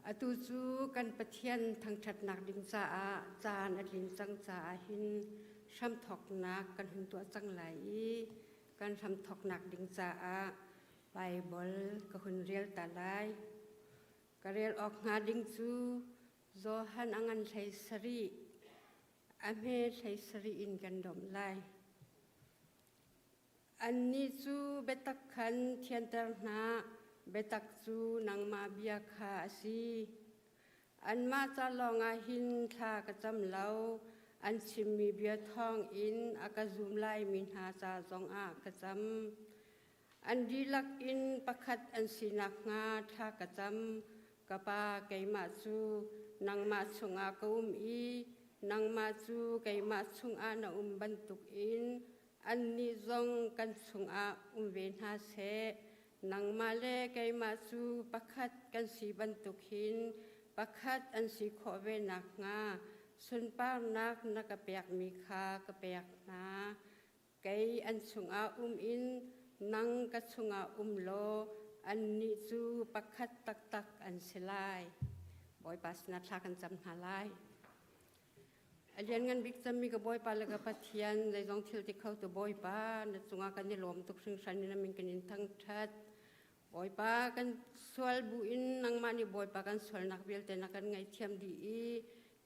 Atu cu kan Pathian thangṭhatnak ding caah caan a tlin cang caah hin hramthawknak kan hun tuah cang lai i kan hramthawknak ding caah Baibal ka hun rel ta lai. Ka rel awk hnga ding cu Johan a ngan 17, a hme 17 in kan domh lai. Annih cu biatak khan thianter hna, biatak cu nangmah bia kha a si. Anmah ca lawngah hin thla ka cam lo, an chimmi bia thawngin a ka zum laimi hna ca zongah ka cam. An dihlak in pakhat an si nakhnga thla ka cam. Ka Pa, keimah cu nangmah chungah ka um i nangmah cu keimah chungah na um bantukin annih zong kan chungah um ve hna seh. Nangmah le keimah cu pakhat kan si bantuk hin pakhat an si khawh ve nakhnga sunparnak na ka pekmi kha ka pek hna. Kei an chungah um in nang ka chungah um law annih cu pakhat taktak an si lai. Bawipa sinah thla kan cam hna lai. A lianngan bik cemmi ka Bawipa le ka Pathian, zeizong thil ti kho tu Bawipa, na cungah kan i lawm tuk hringhran in na min kan in thangṭhat. Bawipa, kan sual bu in nangmah nih Bawipa kan sualnak vialte na kan ngaihthiam dih i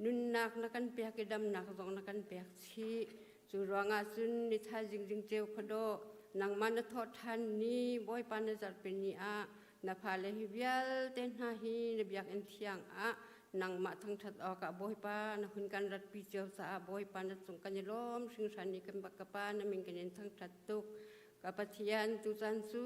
nunnak na kan pek i damnak zong na kan pek chih. Cu ruangah cun ni thaizing zing ceu khuadawh nangmah na thawh ṭhan ni Bawipa na zarhpi ni ah Na fale hi vialte hna hi na biakinn thiang ah nangmah thangṭhat awkah Bawipa na hun kan ratpi cio caah Bawipa na cung kan i lawm hringhran i kan ka Pa na min kan in thangṭhat tuk. Ka Pathian, tucaan cu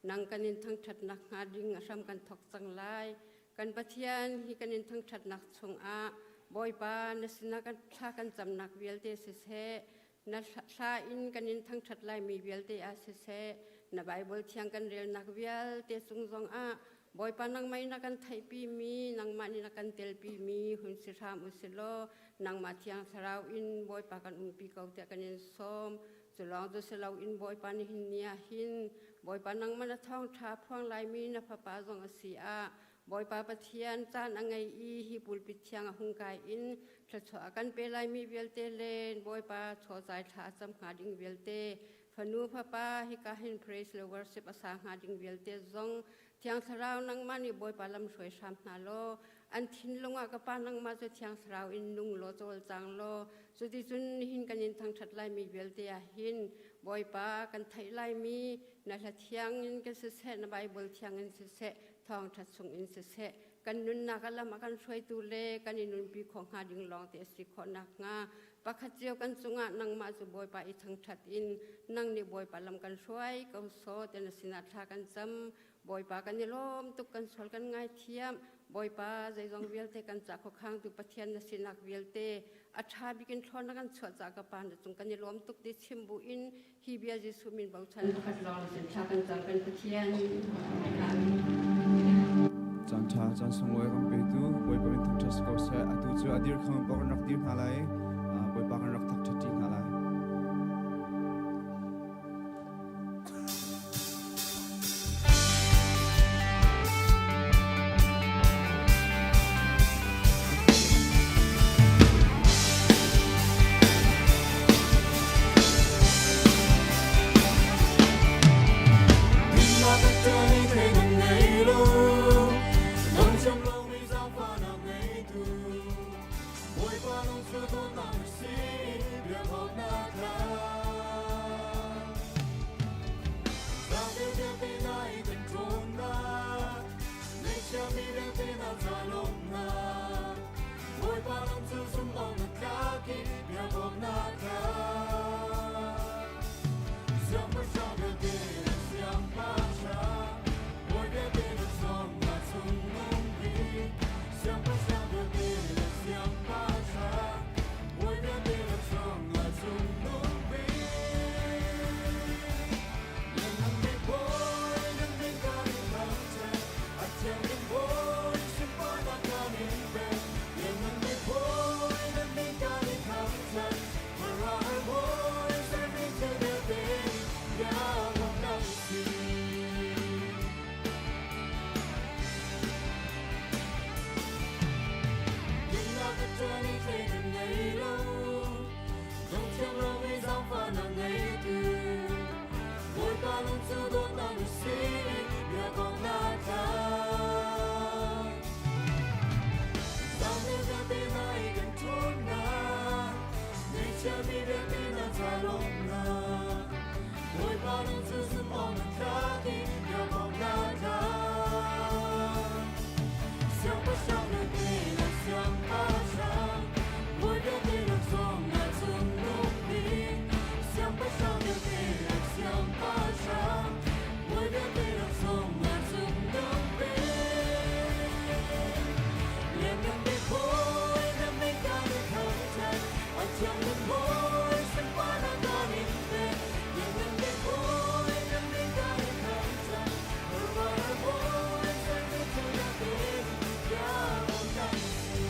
nang kan in thangṭhatnak hnga ding a hram kan thawk cang lai. Kan Pathian, hi kan in thangṭhatnak chungah Bawipa na sinah kan thla kan camnak vialte siseh, Na hla in kan in thangṭhat laimi vialte ah siseh, na Baibal thiang kan relnak vialte cung zongah Bawipa nangmah in na kan theihpimi, nangmah nih na kan telpimi hun si hram u si law, nangmah thiang thlarau in Bawipa kan umpi ko tiah kan in sawm. Cu lawng cu si loin Bawipa nihin ni ah hin Bawipa nangmah na thawngṭha phuang laimi na fapa zong a si ah Bawipa Pathian caan a ngei i hi pulpit thiang a hung kai in thluachuah a kan pe laimi vialte le Bawipa chawzai thla a cam hnga ding vialte fanu fapa hika hin praise le worship a sa hnga ding vialte zong Thiang Thlarau nangmah nih Bawipa lam hruai hram hna law an thinlung ah ka pa nangmah cu Thiang Thlarau in nung law cawlcang law cuticun nihin kan in thangṭhat laimi vialte ah hin Bawipa kan theih laimi na hla thiang in kan siseh na Baibal thiang in siseh thawngṭha chung in siseh kan nunnak a lam a kan hruaitu le kan i nunpi khawh hnga ding lawng te a si khawh nakhnga pakhat cio kan cungah nangmah cu Bawipa i thangṭhat in nang nih Bawipa lam kan hruai ko sawh te na sinah thla kan cam. Bawipa kan i lawm tuk kan sual kan ngaithiam. Bawipa zeizong vialte kan ca khuakhangtu Pathian na sinak vialte a ṭha bik in thlawn na kan chuah ca ka pa na cung kan i lawm tuk ti chim bu in Hi bia Jesuh min bochan pakhat lawng sin thla kan cam kan Pathian. Caan ṭha caan sunglawi kan petu Bawipa min thangṭhat si ko seh. Atu cu a dir khang paoh kan rak dir hna lai. Bawipa kan rak thangṭhat ṭi hna lai. Bawipa lam cu zumh awk na tlak i biakawmnak kha Siangpahrang vialte le siangpahrang Bawi vialte na cawmnak chungnung bik Siangpahrang vialte le siangpahrang Bawi vialte na cawmnak chungnung bik Lianngan bik Bawi nan min kan in thangṭhat A thiangin Bawi sunparnak kan in pek Lianngan bik Bawi nan min kan in thangṭhat Mara Bawi sermi thil vialte bia. ca lawmhnak. Bawipa nang cu zumh awk na tlak i biak awk na tlak. Siangpahrang na tinak siangpahrang, bawi vialte lak zong ah cungnung bik. Siangpahrang vialte lak siangpahrang, bawi vialte lak zong ah cungnung bik. Lianngan bik Bawi na min kan in thangṭhat, a thiangmi Bawi sunparnak kan in pek. Lianngan bik Bawi na min kan in thangṭhat, khuaruahhar Bawi sermi thil vialte biak awk kan si.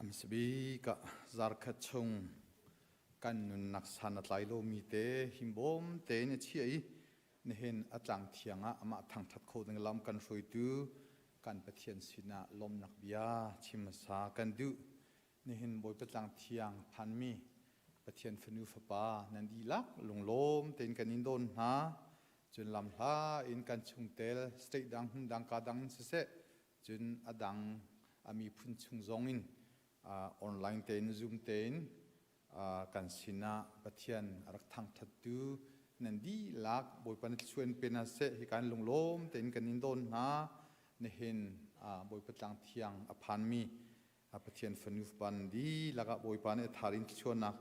Hmasa bik ah zarkhat chung kan nunnak san a tlai lomi te himbawm tein a chiah i nihin a tlang thiang ah amah thangṭhat kho ding lam kan hruaitu kan Pathian sinah lawmnak bia chim hmasa kan duh. Nihin Bawipa tlang thiang phanmi Pathian fanu fapa nan dihlak lunglawm tein kan in dawn hna. Cun lam hla in kan chungtel state dang hmun dang ka dang in siseh cun a dang a miphun chung zong in online tein Zoom tein kan sinah Pathian a rak thangṭhattu nan dihlak Bawipa na thluachuah in pe hna seh hi kan lunglawm tein kan in dawn hna. Nihin Bawipa tlang thiang a phanmi Pathian fanu fapa nan dihlak ah Bawipa nih a thar in thluachuahnak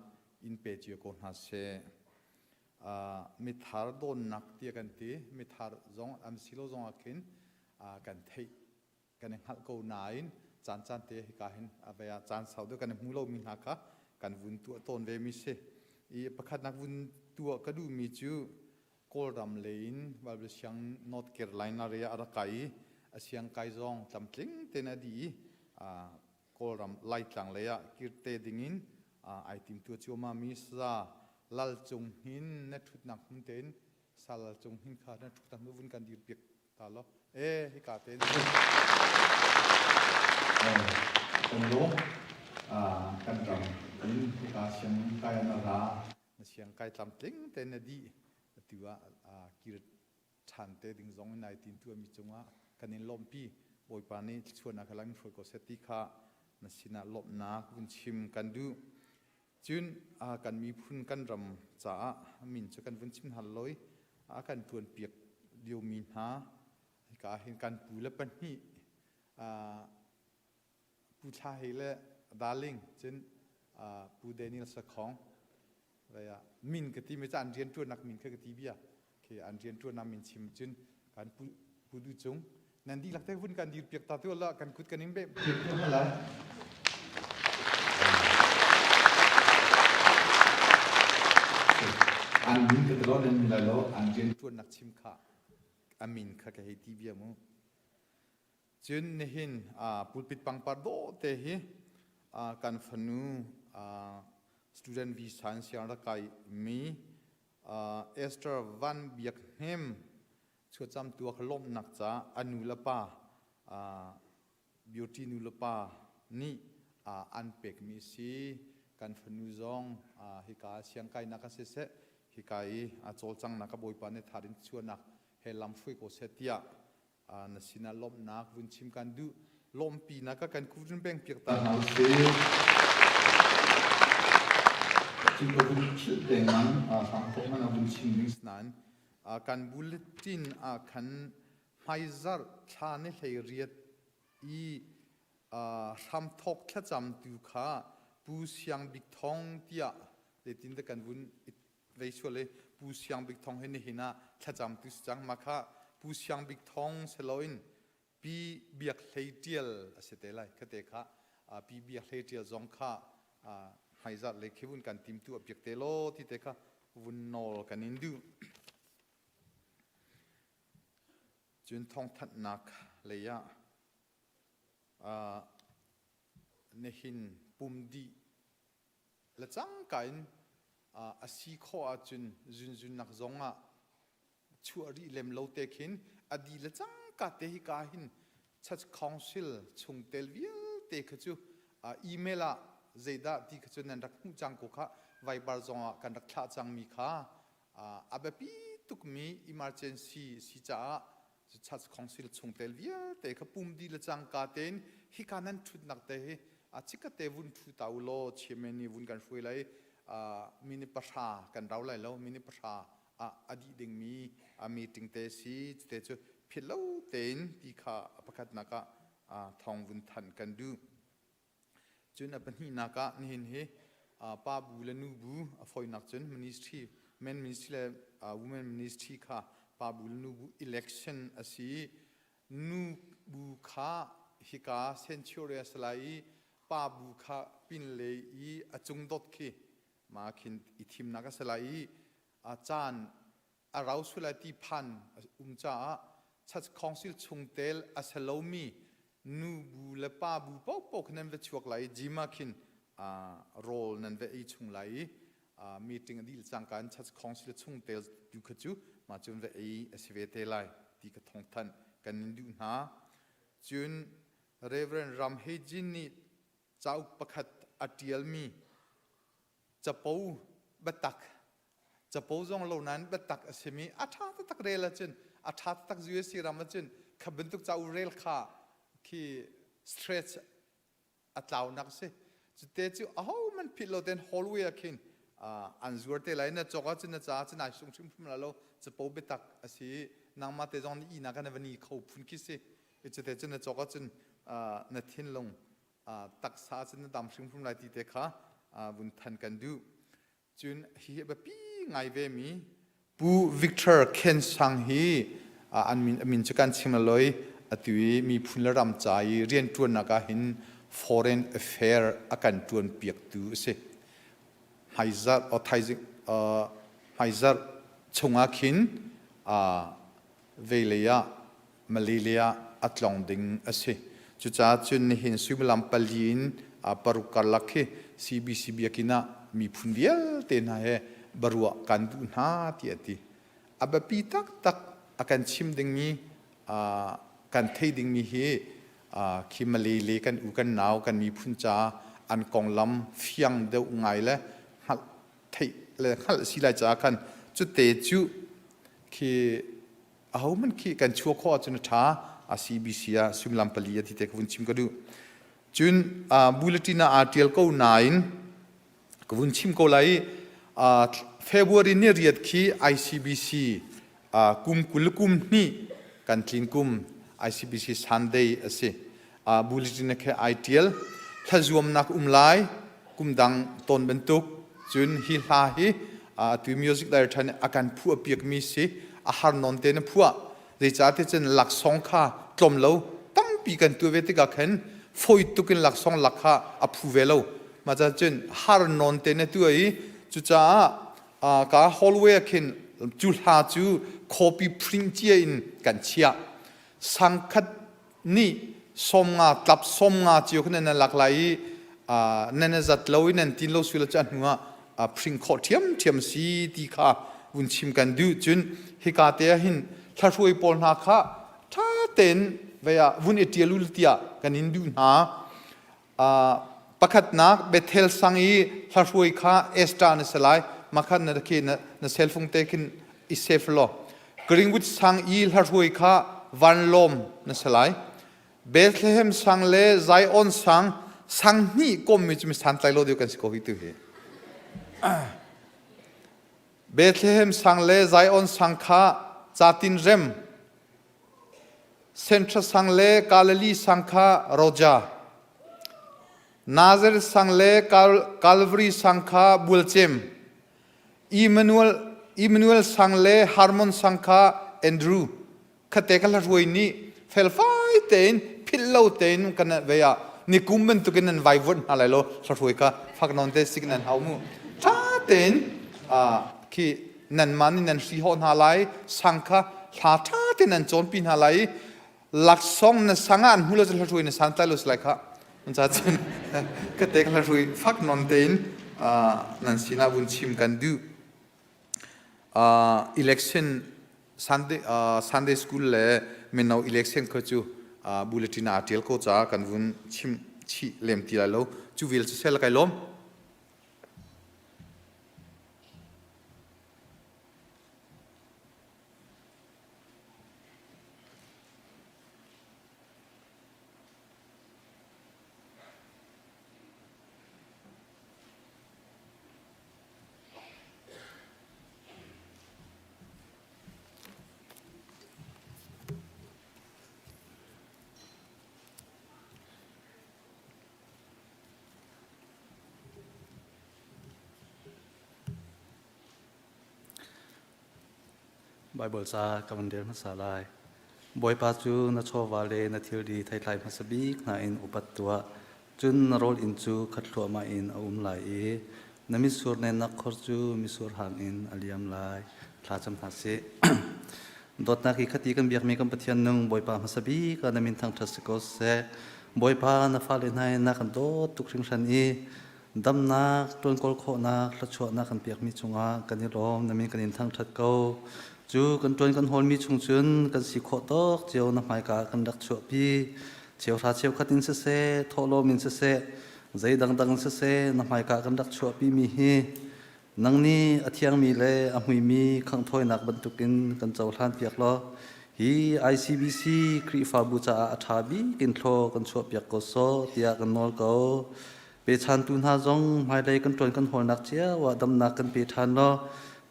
in pe cio ko hna seh. Mithar dawnnak tiah kan ti. Mithar zong an si lo zong ah khin kan theih kan i hngalh ko nain caan caan te hika hin a vei ah caan sau deuh kan i hmu lomi hna kha kan vun tuah tawn ve mi si. I pakhatnak vun tuah ka duhmi cu Kawlram lei in Bible siang North Carolina area a rak kai i a siang kai zong tlamtling tein a dih i Kawlram Laitlang lei ah kirte dingin ai timtu cuahmah mi Saza Lal Cung Hnin na ṭhutnak hmun tein Sa Lal Cung Hnin kha na ṭhutnak hmun vun kan dir piak ta law e hika tein kan lung kan ram in hika siang kai na ra na siang kai tlamtling tein na dih atu ah kir ṭhan te ding zong in ai tin tuahmi cungah kan in lawmhpi. Bawipa nih thluachuahnak he lam in hruai ko seh ti kha na sinah lawmhnak vun chim kan duh. Cun kan miphun kan ram caah min cu kan vun chim hna loi a kan ṭuanpiak liomi hna hika ah hin kan pu le pahnih Pu Thla Hei le Darling cun Pu Daniel Sakhong min ka ti mi cu an rianṭuannak min kha ka ti bia khi an rianṭuannak min chim cun kan pu pu Du Cung nan dihlak te vun kan dir piak ta tu la kan kut kan in beh piak tu la. An min ka tlo nan min lai lo an rianṭuannak chim kha a min kha ka hei ti bia mu. Cun nihin pulpit pangpar dawh te hi kan fanu student visa in siang rak kai mi Esther Van Biak Hnem chuacham tuak lawmhnak ca a nu le pa beauty nu le pa nih an pekmi si. Kan fanu zong hika siang kainak ah siseh hika i a cawlcangnak a Bawipa nih thar in chuahnak he lam hruai ko seh tiah na sinah lawmhnak vun chim kan duh. Lawmhpinak ka kan kut beng piak ta hna usih. Cu ka vun philh dengmang hrangthawk man a vun chim ding nain kan bulletin ah khan hmaizarh thla ni hlei riat i hramthawk thlacam tu kha Pu Siang Bik Thong tiah zeitin dah kan vun vei sual i Pu Siang Bik Thong hi nihin ah thlacam tu si cang. Mah kha Pu Siang Bik Thong siloin Pi Biak Hlei Ṭial a si te lai. Khate kha Pi Biak Hlei Ṭial zong kha hmaizarh lei khi vun kan tim tu a piak te law ti te kha vun nawl kan in duh. Cun thawngthanhnak lei ah nihin pum dih le cangka in a si khawh ahcun zunzunnak zong ah chuah rih lem lo te khin a di le cangka te hi ka hin church council chungtel vialte kha cu email ah zeidah ti kha cu nan rak hmuh cang ko kha. Viber zong ah kan rak thlah cangmi kha a biapi tukmi emergency si caah church council chungtel vialte kha pum di le cangka tein hika nan ṭhutnak te hi a chikkate vun ṭhu ta u law chairman nih vun kan hruai lai. Minute 10 kan rau lai lo, minute 10 ah a dih dingmi a meeting te si te cu philh lo tein ti kha a pakhatnak ah thawng vun thanh kan duh. Cun a pahnihnak ah nihin hi pa bu le nu bu a fawinak cun ministry men ministry le women ministry kha pa bu le nu bu election a si. Nu bu kha hika Centuria salai i pa bu kha pinlei i a cung dot khi ma khin i thimnak a si lai i a caan a rau sulai ti phan um caah church council chungtel a si lomi. Nu bu le pa bu paohpaoh kha nan va chuak lai i gym ah khin rawl nan va ei chung lai i meeting a dih cangka in church council chungtel tu kha cu mah cun va ei a si ve te lai ti ka thawngthanh kan in duh hna. Cun Reverend Ram Hei Jin nih cauk pakhat a ṭialmi capo biatak capo zong lo nain biatak a simi a ṭha taktak rel ahcun a ṭha taktak USA ram ahcun kha bantuk cauk rel kha khi stress a tlaunak a si. Cute cu ahohmanh philh lo tein hallway ah khin an zuar te lai. Na cawk ahcun na caah cun ai sung hrimhrim lai lo. Capo biatak a si i nangmah te zong nih ihnak ah na va ni kho phun khi si. Cute cun na cawk ahcun na thinlung taksa cun na dam hrimhrim lai ti te kha vun than kan duh. Cun hihi a biapi ngai vemi Pu Victor Khen Sang hi an min, a min cu kan chim loi atu i miphun le ram ca i rianṭuannak ah hin foreign affair a kan ṭuan piaktu a si. Hmaizarh o thaizing hmaizarh chungah khin velei ah Malaysia a tlong ding a si. Cucaah cun nihin suimilam pali in paruk karlak khi CBC biakinn ah miphun vialte hna he baruah kan duh hna ti a ti. A biapi taktak a kan chim dingmi kan thei dingmi hi khi Malay le kan u kan nau kan miphun ca an konglam fiang deuh ngai le hngalh theih le hngalh si lai caah khan cute cu khi ahohmanh khi kan chuah khawh ahcun a ṭha. A CBC ah suimilam pali a ti te ka vun chim ka duh. Cun bulletin ah aa ṭial ko nain ka vun chim ko lai i February ni riat khi ICBC kum 20 kum hnih kan tlin kum ICBC Sunday a si. Bulletin khi ai ṭial. Thlazuamnak um lai kum dang tawn bantuk cun hi hla hi atu music director nih a kan phuah piakmi si a har nawn te na phuah zeicah ti cun laksawng kha tlawm lo tampi kan tuah ve tikah khan fawi tukin laksawng lak kha a phu ve lo mah ca cun har nawn te na tuah i cucaah ka hallway ah khin cu hla cu copy print cia in kan chiah sangkhat nih 50 tlap 50 cio kha nan lak lai i nan zat lo i nan tin lo sul cu a hnu ah phring khawh ṭhiamṭhiam si ti kha vun chim kan duh. Cun hika te ah hin thlahruai pawl hna kha ṭha tein vei ah vun i ṭial u tiah kan in duh hna. Pakhatnak Bethel sang i hlahruai kha Esther na si lai. Makhan na khi na cell phone te khin i save law. Greenwood sang i hlahruai kha Van Lawm na si lai. Bethlehem sang le Zion sang sang hnih kommi cu mi santlai lo deuh kan si ko hi tu hi. Bethlehem sang le Zion sang kha catin rem Central sang le Galilee sang kha Roja, Nazareth sang le Calvary sang kha Bualcem, Emmanuel, Emmanuel sang le Harmon sang kha Andrew. Khate ka hruai nih felfai tein philh lo tein kan ve ah nikum bantukin nan vaivuanh hna lai lo hruai kha fak nawn te sik nan hau mu. Tha tein khi nanmah nih nan hri hawh hna lai sang kha hla ṭha tein nan cawnpi hna lai i laksawng na sang ah an hmu lo cu hlahrui na santlai lo si lai kha ca cun ka te hlahrui fak non tein nan sinah vun chim kan duh. Election Sunday, Sunday school le mino election kha cu bulletin ah ṭial ko caah kan vun chim chih lem ti lai lo. Cu vial cu sel kai lawm. Baibal ca ka van rel hmasa lai. Bawipa cu na chawva le na thilri theitlai hmasa bik hna in upat tuah. Cun na rawl inn cu khat thluahmah in a um lai i na mitsur nennak khor cu mitsur hang in a liam lai. Thla cam hna sih. Dawtnak i khati kan biakmi kan Pathian nung Bawipa hmasa bik ah na min thangṭhat si ko seh. Bawipa na fale hna in na kan dawt tuk hringhran i damnak, ṭuankawl khawhnak, thluachuahnak kan pekmi cungah kan i lawm, na min kan in thangṭhat ko. Cu kan ṭuan kan hawlmi chung cun kan si khawh tawk cio na hmaika ah kan rak chuahpi. Cheuhra cheukhat in siseh, thawhlawm in siseh, zei dangdang in siseh, na hmaika ah kan rak chuahpimi hi Nang nih a thiangmi le a hmuimi khanghthawinak bantukin kan cohlanpiak law hi ICBC Khrihfabu caah a ṭha bik in thlaw kan chuahpiak ko sawh tiah kan nawl ko. Pechantu hna zong hmailei kan ṭuan kan hawlnak cio ah damnak kan pe ṭhan law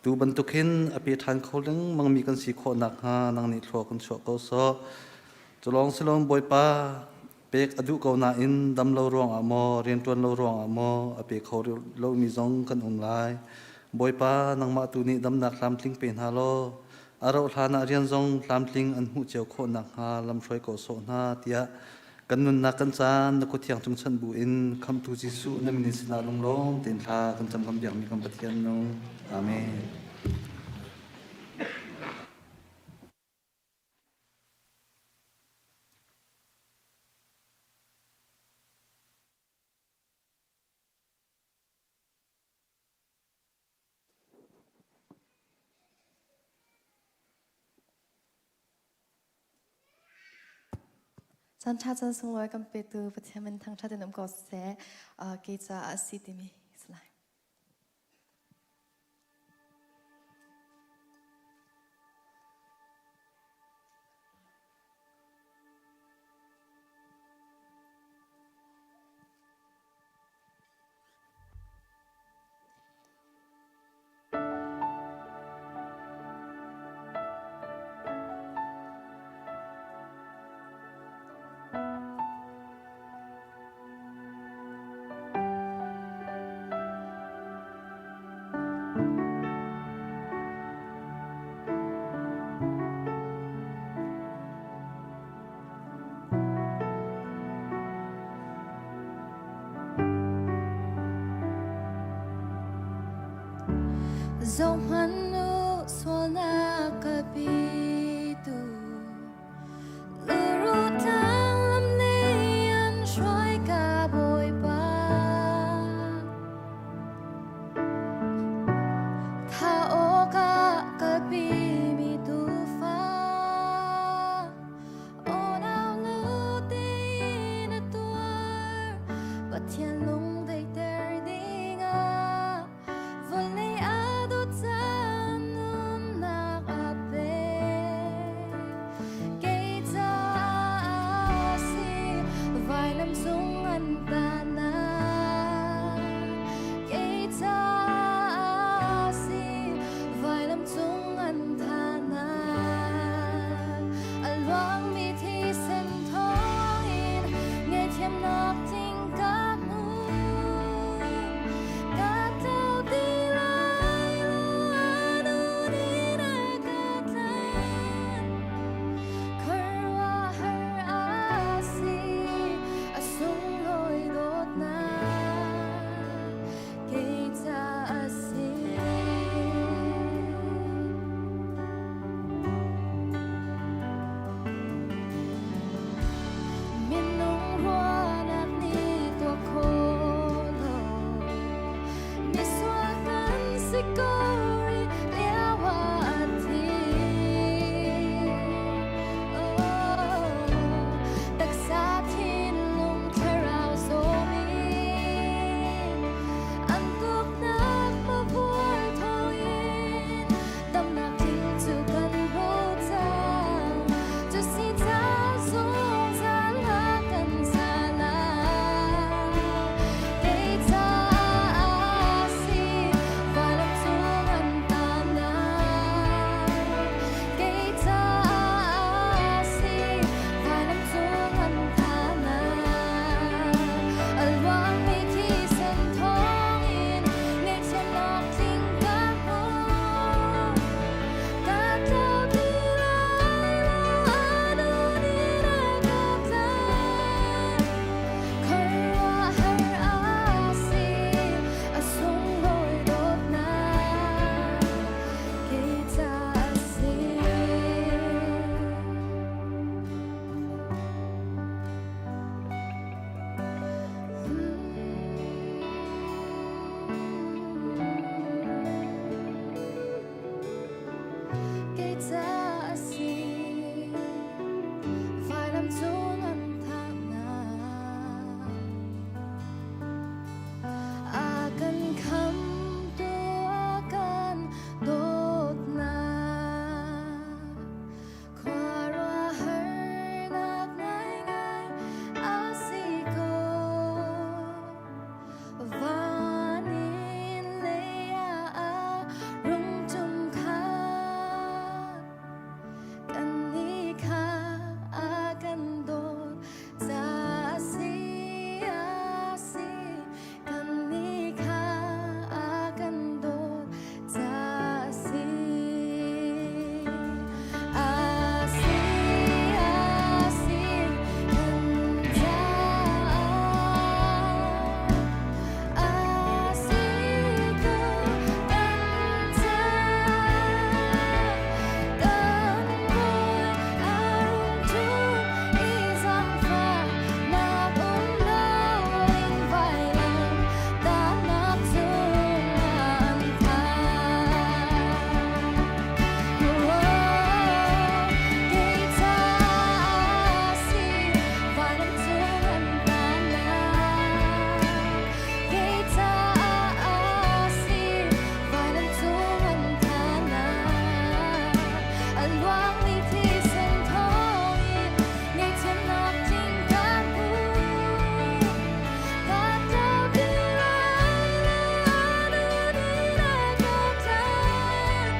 tu bantuk hin a pe ṭhan kho lengmangmi kan si khawh nakhnga nang nih thlua kan chuah ko sawh. Culawng silawng Bawipa, Pek a duh ko nain dam lo ruangah maw, rianṭuan lo ruangah maw a pe kho lomi zong kan um lai. Bawipa, nangmah tu nih damnak tlamtling pe hna law a rauh hlan ah rian zong tlamtling an hmuh cio khawh nakhnga lamhruai ko sawh hna tiah kan nunnak kan caan na kuthiang cung chanh bu in khamhtu Jesuh na min in sinah lunglawm tein thla kan cam kan biakmi kan Pathian nung. Amen. Caan ṭha caan sunglawi kan petu Pathian min thangṭhat in um ko seh. Kei caah a si timi si lai. Zohhmanh u sualnak kalpitu Pathian lung deiter dingah Vawlei a dawt caan nunnak a pek. Kei caah si vailam cung an tahnak. Kei caah si vailam cung an thahnak. A luangmi thisen thawngin ngaihthiamnak tling ka hmu. Minung ruahnak nih tuah khawh lo misual kan si ko rih lio ah a thi. Oh, taksa thinlung thlarau zawmi an tuknak mavual thawngin damnak thil cu kan hmu cang. Cu si ca zungzal a kan zala. Kei caah si vailam cung an Kei ca a si. Vailam cung an thahnak. A kan khamtu a kan dawtnak. Khuaruahharnak ngaingai a si ko. Van in lei ah a rung ṭum khan. Kannih kha a kan dawt ca a si, a si. Kannih kha a kan dawt ca a si. A si, a si, kan caah. A si ko kan caah. Kan Bawi a rung ṭum i zaangfahnak um loin vailam tahnak cungah an thah. Kei ca a si vailam cung an tahnak. Kei ca a si vailam cung an thahnak. A luangmi thisen thawngin ngaihthiamnak tling kan hmu. Ka ṭap lai le a nun in a ka tlanh.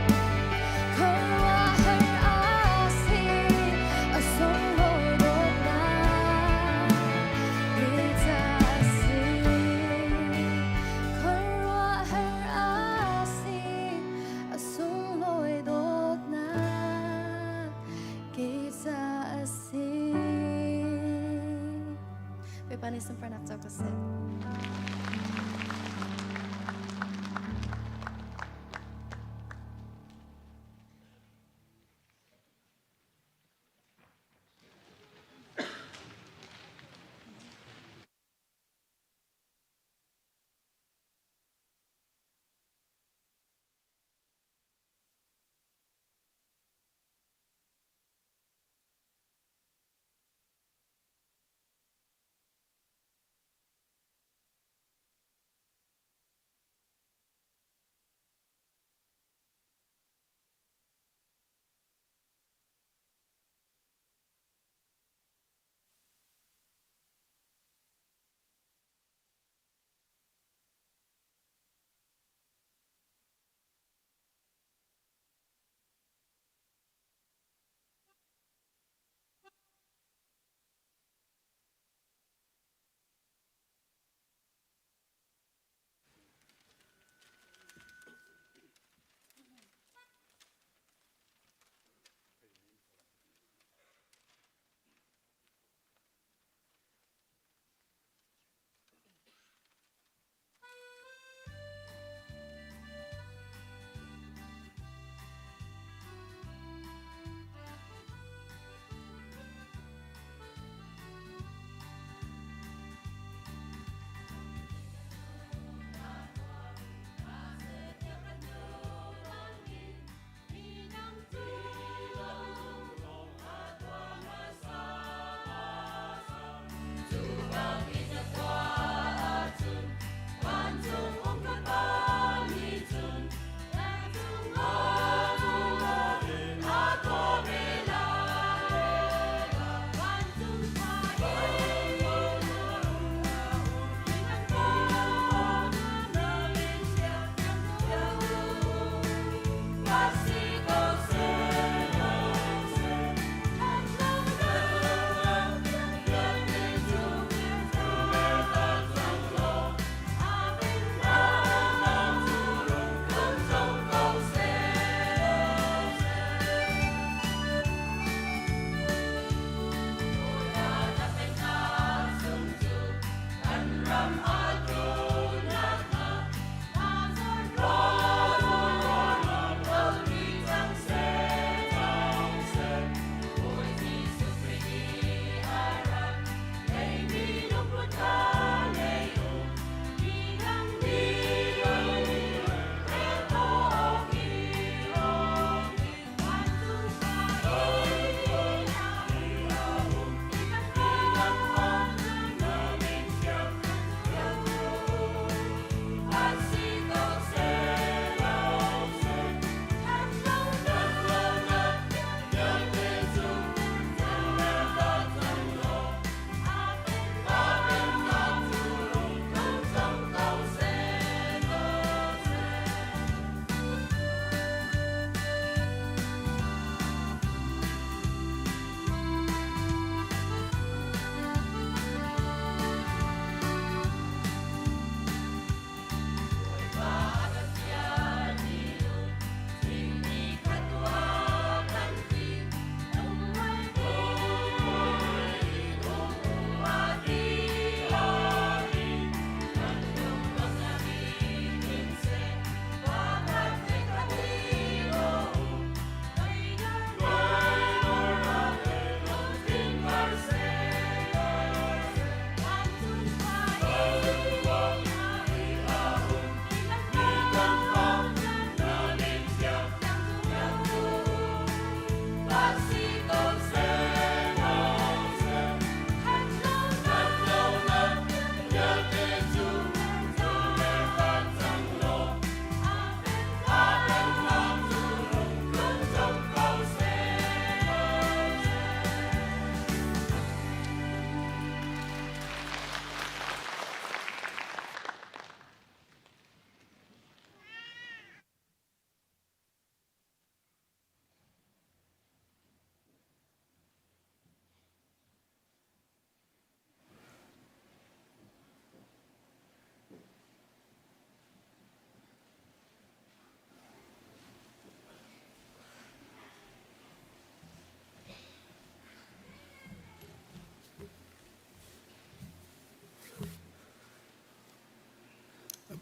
Khuaruahhar a si, a sunglawi dawtnak. Kei ca a si. Khuaruahhar a si, a sunglawi dawtnak. Kei ca a si. Bawipa nih sunparnak co ko seh.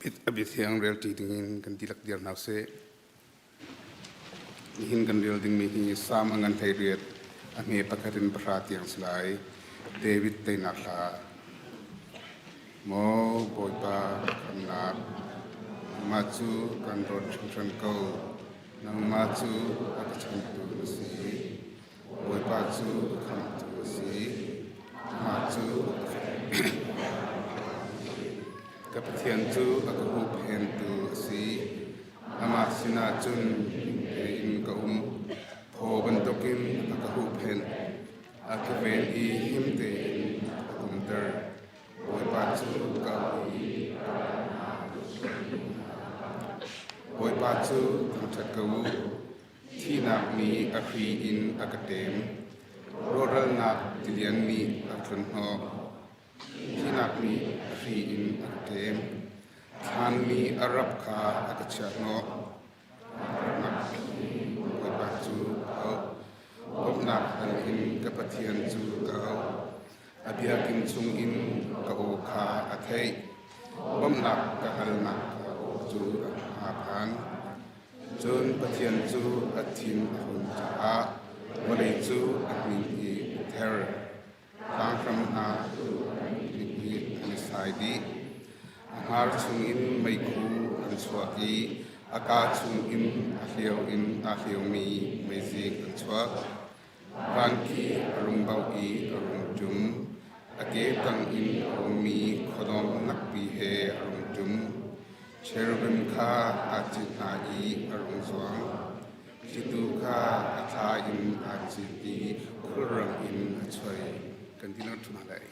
A biathiang relṭi dingin kan dihlak dir hna usih. Nihin kan rel dingmi hi Salm a ngan 18 a hme pakhat in pahra tiang si lai. David teinak hla. Maw Bawipa ka khamnak, nangmah cu kan dawt hringhran ko. Nangmah cu a ka chantu na si. Bawipa cu ka khamhtu a si. Amah cu ka Pathian cu a ka huhphentu a si. Amah sinah cun him tein ka um. Phaw bantukin a ka huhphenh. A ka ven i him tein a ka umter. Bawipa cu ka auh i Bawipa cu thangṭhat ko u. Thihnak nih a hri in a ka ṭem, rawhralnak tilian nih a tlunhnawh. Thihnak nih a hri in a ka ṭem, thlan nih a rap kha a ka chiahhnawh. Bawipa cu ka auh, bawmhnak hal in ka Pathian cu ka auh. A biakinn chungin ka aw kha a theih, bawmhnak ka halnak cu a phan. Cun Pathian cu a thin a hun caah vawlei cu a hnin i a ther. Tlanghram hna i an i sai dih. A hnar chungin meikhu an chuak i a kaa chungin a hlio in aa hliomi meizik an chuak. Vanki a rung bauh i a rung ṭum. A ke tangin a ummi khuadawm nakpi he a rung ṭum. Cherubim kha aa cit hna i a rung zuang. Thlitu kha a thla in aa cit i khulrang in a choi. Kan dihlak ṭhu hna lai.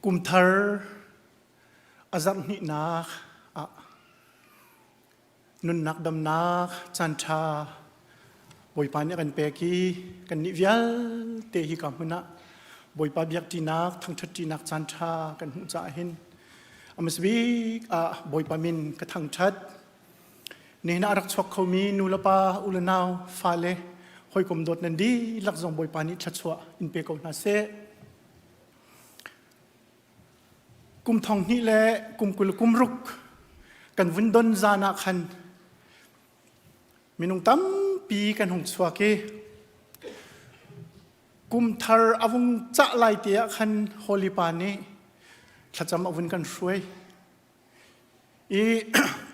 Kumthar a zarh hnihnak ah nunnak damnak caanṭha Bawipa nih a kan pek i kannih vialte hi ka hmun ah Bawipa biakṭinak thangṭhatṭinak caanṭha kan hmuh caah hin a hmasa bik ah Bawipa min ka thangṭhat. Nihin ah a rak chuak khomi nu le pa, u le nau, fale, hawikom dawt nan dihlak zong Bawipa nih thluachuah in pe ko hna seh. Kum thong hnih le kum 20 kum ruk kan vun don zan ah khan minung tampi kan hung chuak i kum thar a vung cah lai te ah khan Holy Pa nih thlacam a vun kan hruai i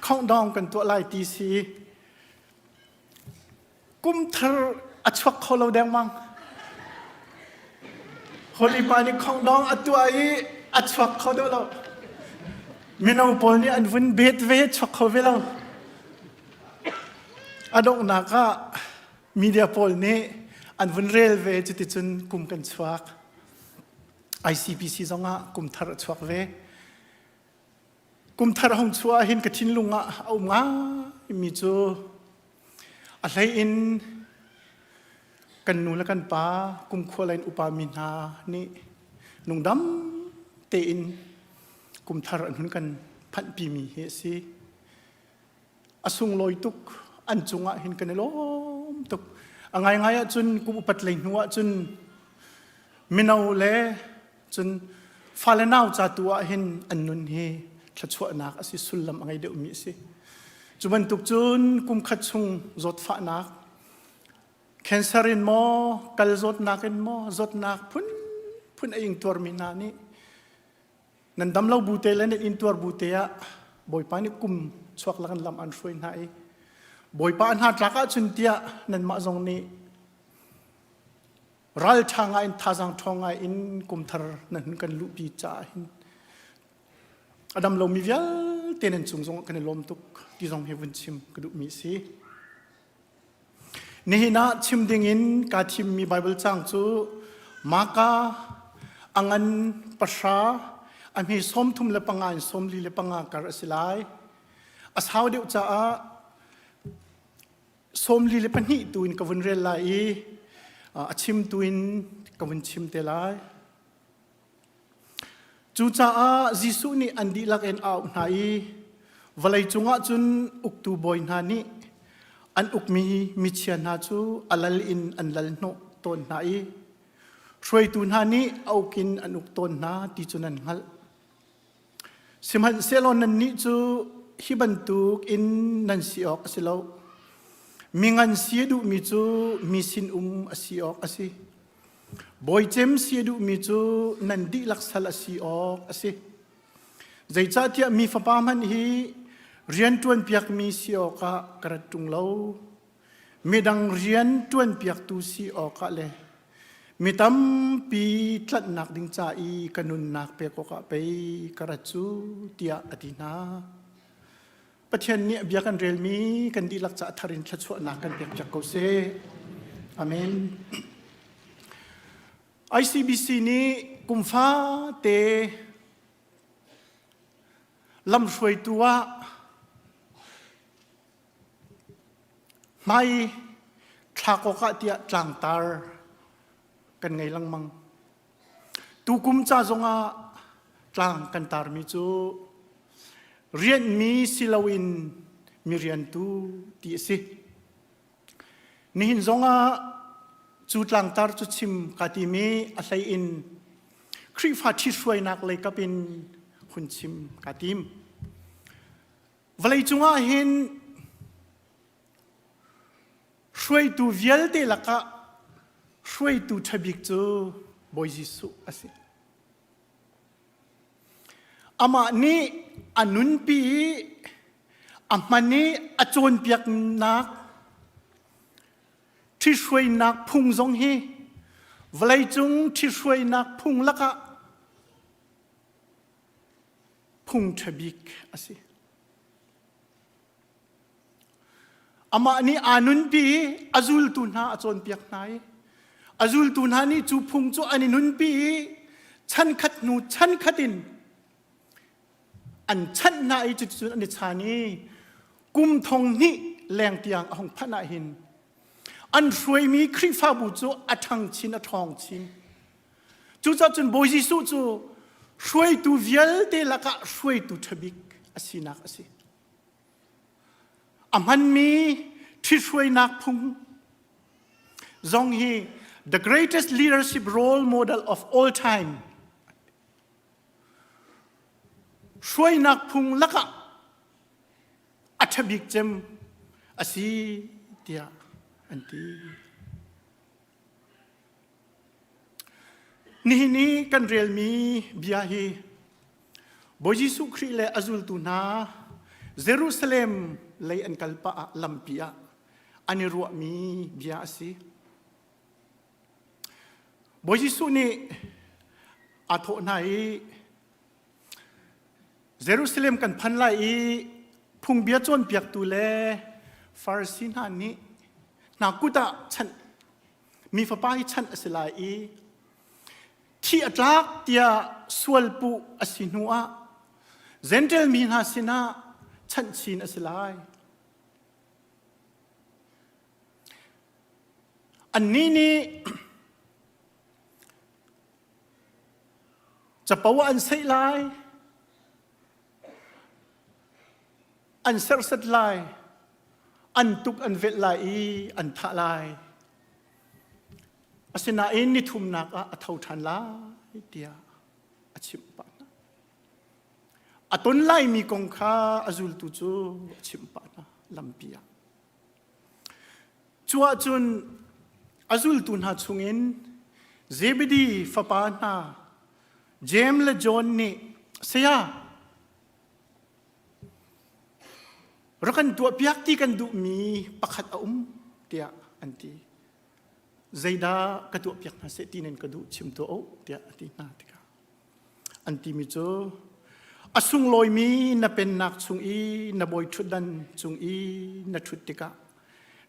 countdown kan tuah lai ti si Kum thar a chuak kho lo dengmang. Holy pa nih khongdong a tuah i a chuak kho deuh lo. Mino pawl nih an vun bet ve chuak kho ve lo. A donghnak ah media pawl nih an vun rel ve cuticun kum kan chuak. ICPC zongah kum thar a chuak ve. Kum thar hong chuah hin ka thinlung ah a um ngaimi cu a hlei in kan nu le kan pa kumkhua lei in upa mi hna nih nungdam tein kum thar an hun kan phanhpi mi hi a si. A sunglawi tuk an cungah hin kan i lawm tuk. A ngaingai ahcun kum upat lei hnu ahcun mino le Cun fale nau ca tu ah hin an nun hi thluachuahnak a si sullam a ngei deuhmi a si. Cu bantuk cun kum khat chung zawtfahnak, cancer in maw, kal zawtnak in maw, zawtnak phunphun a ingtuarmi hna nih nan dam lo bu te le nan intuar bu te ah Bawipa nih kum chuak lakin lam an hruai hna i Bawipa a hna tlak ahcun tiah nanmah zong nih Ralṭha ngai in thazaang ṭhawng ngai in kumthar nan hun kan luhpi caah hin a dam lomi vialte nan cung zong kan i lawm tuk ti zong hi vun chim ka duhmi a si. Nihin ah chim ding in kaa thimmi Bible caang cu Maka a ngan pahra a hme 35 in 45 kar a si lai. A sau deuh caah 42 tu in ka vun rel lai i a chim tu in ka vun chim te lai. Cucaah Jesuh nih an dihlak in a auh hna i vawlei cungah cun uktu bawi hna nih an ukmi michia hna cu a lal in an lal hnawh tawn hna i hruaitu hna nih a uk in an uk tawn hna ti cu nan hngalh. Sihmanhsehlaw nannih cu hi bantuk in nan si awk a si lo. Mi ngan si a duhmi cu mi sinum a si awk a si. Bawi cem si a duhmi cu nan dihlak sal a si awk a si. Zeicahtiah mi fapa hmanh hi rian ṭuanpiakmi si awkah ka rat ṭung lo. Midang rian ṭuanpiaktu si awkah le Mi tampi tlanhnak ding ca i ka nunnak pek awkah pei ka rat cu tiah a ti hna. Pathian nih a bia kan relmi kan dihlak caah thar in thluachuahnak kan pekpiak ko seh. Amen. ICBC nih kum fate lamhruaitu ah Hmai thlak awkah tiah tlangtar kan ngei lengmang. Tukum ca zongah tlang kan tarmi cu rianhmi si loin mi riantu ti a si. Nihin zongah cu tlangtar cu chim ka timi a hlei in Khrihfa ṭhithruainak lei kap in hun chim ka tim. Vawleicung ah hin hruaitu vialte lakah hruaitu ṭhabik cu Bawi Jesuh a si. Amah nih a nunpi i a hman i a cawnpiaknak ṭhihruainak phung zong hi vawleicung ṭhihruainak phung lakah phung ṭha bik a si. Amah nih aa nunpi i a zultu hna a cawnpiak hna i a zultu hna nih cu phung cu an i nunpi i Chan khat hnu chan khat in an chanh hna i cuticun an i chan i kum thong hnih leng tiang a hung phanh ah hin an hruaimi Khrihfabu cu a ṭhang chin a ṭhawng chin. Cucaah cun Bawi Jesuh cu hruaitu vialte lakah hruaitu ṭhabik a sinak a si. A hmanmi ṭhithruainak phung zong hi the greatest leadership role model of all time hruainak phung lakah a ṭhabik cem a si tiah an ti. Nihin i kan relmi bia hi Bawi Jesuh Khrih le a zultu hna Jerusalem lei an kal pah ah lampi ah an i ruahmi bia a si. Bawi Jesuh nih aa thawh hna i Jerusalem kan phan lai i phungbia cawnpiaktu le Farasi hna nih hna kut ah chanh mi fapa hi chanh a si lai i thi a tlak tiah sual puh a si hnu ah Gentile mi hna sinah chanh chin a si lai. Annih nih capo ah an seih lai, an serhsat lai, an tuk an velh lai i an thah lai. Asinain nithumnak ah a tho ṭhan lai tiah a chimh pah hna. A ton laimi kong kha a zultu cu a chimh pah hna lampi ah. Cu ahcun a zultu hna chungin Zebedi fapa hna Jeim le John nih saya rak kan tuahpiak ti kan duhmi pakhat a um tiah an ti. Zeidah ka tuahpiak hna seh ti nan ka duh chim tuah u tiah a ti hna tikah An timi cu a sunglawimi na pennak chung i na bawi ṭhutdan cung i na ṭhut tikah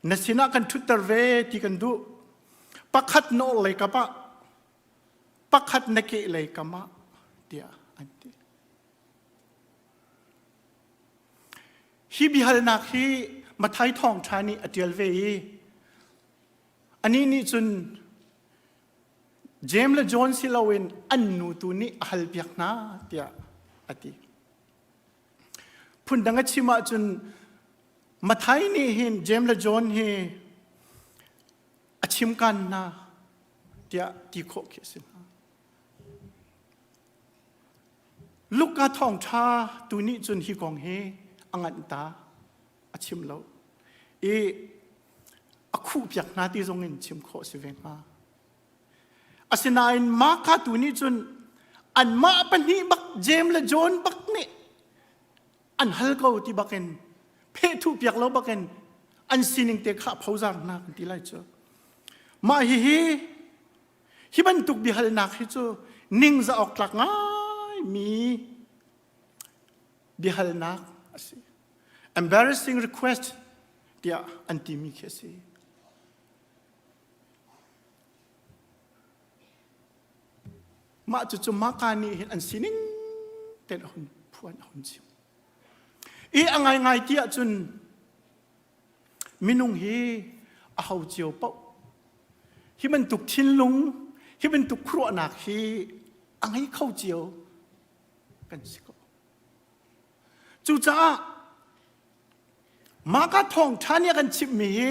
na sinah kan ṭhutter ve ti kan duh. Pakhat na orhlei kap ah, pakhat na kehlei kam ah tiah an ti. Hi biahalnak hi Matthai thawngṭha nih a ṭial ve i anih nih cun Jeim le John si loin an nu tu nih a halpiak hna tiah a ti. Phundang a chim ahcun Matthai nih hin Jeim le John hi a chimkan hna tiah ti khawh khi a si hna. Luka thawngṭha tu nih cun hi kong hi a nganh ta a chim lo i a khuhpiak hna ti zong in chim khawh a si ve hnga. Asinain Marka tu nih cun anmah pahnih bak Jeim le John bak nih an hal ko ti bakin phehthuh piak lo bakin an sining te kha phozar hna kan ti lai cu. Mah hihi hi bantuk biahalnak hi cu ningzah awk tlak ngaimi biahalnak a si. Embarrassing request tiah an timi khi a si. Mah cucu Maka nih hin an sining tein a hun phuan a hun chim. I a ngaingai ti ahcun minung hi a ho cio paoh hi bantuk thinlung hi bantuk khuaruahnak hi a ngei kho cio kan si ko. Cucaah Mah ka thawngṭha nih a kan chimhmi hi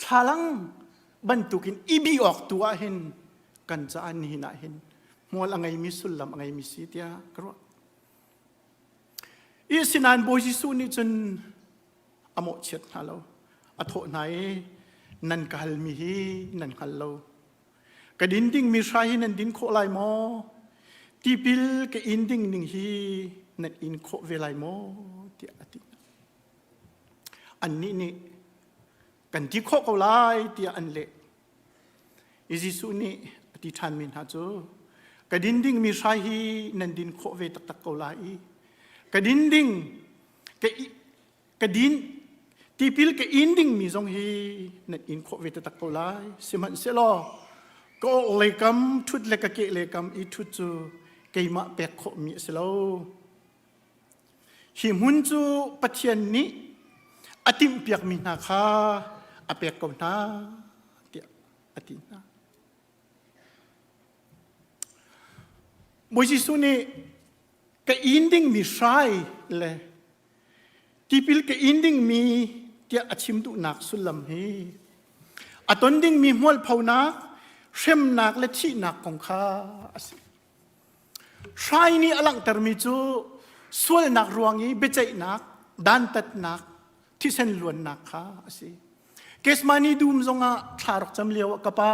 thlalang bantukin i bih awk tu ah hin kan caah nihin ah hin hmual a ngeimi sullam a ngeimi si tiah ka ruah. I sinain Bawi Jesuh nih cun a mawhchiat hna lo. A thawh hna i nan ka halmi hi nan hngal lo. Ka din dingmi hrai hi nan din khawh lai maw? Tipil ka in ding ning hi nan in khawh ve lai maw? tiah a ti. Annih nih kan ti khawh ko lai tiah an leh. I Jesuh nih a ti ṭhanmi hna cu ka din dingmi hrai hi nan din khawh ve taktak ko lai i ka din ding ka ka din tipil ka in dingmi zong hi nan in khawh ve taktak ko lai sihmanhsehlaw. Ka orhlei kam ṭhut le ka kehlei kam i ṭhut cu keimah pek khawhmi a si lo. Hi hmun cu Pathian nih a timhpiakmi hna kha a pek ko hna tiah a ti hna. Bawi Jesuh nih ka inn dingmi hrai le tipil ka inn dingmi tiah a chim duhnak sullam hi a ton dingmi hmualphonak hremnak le thihnak kong kha a si. Hrai nih a langhtermi cu sualnak ruang i biaceihnak, dantatnak, thisen luannak kha a si. Kesmani dum zongah thla rak cam lio ah ka pa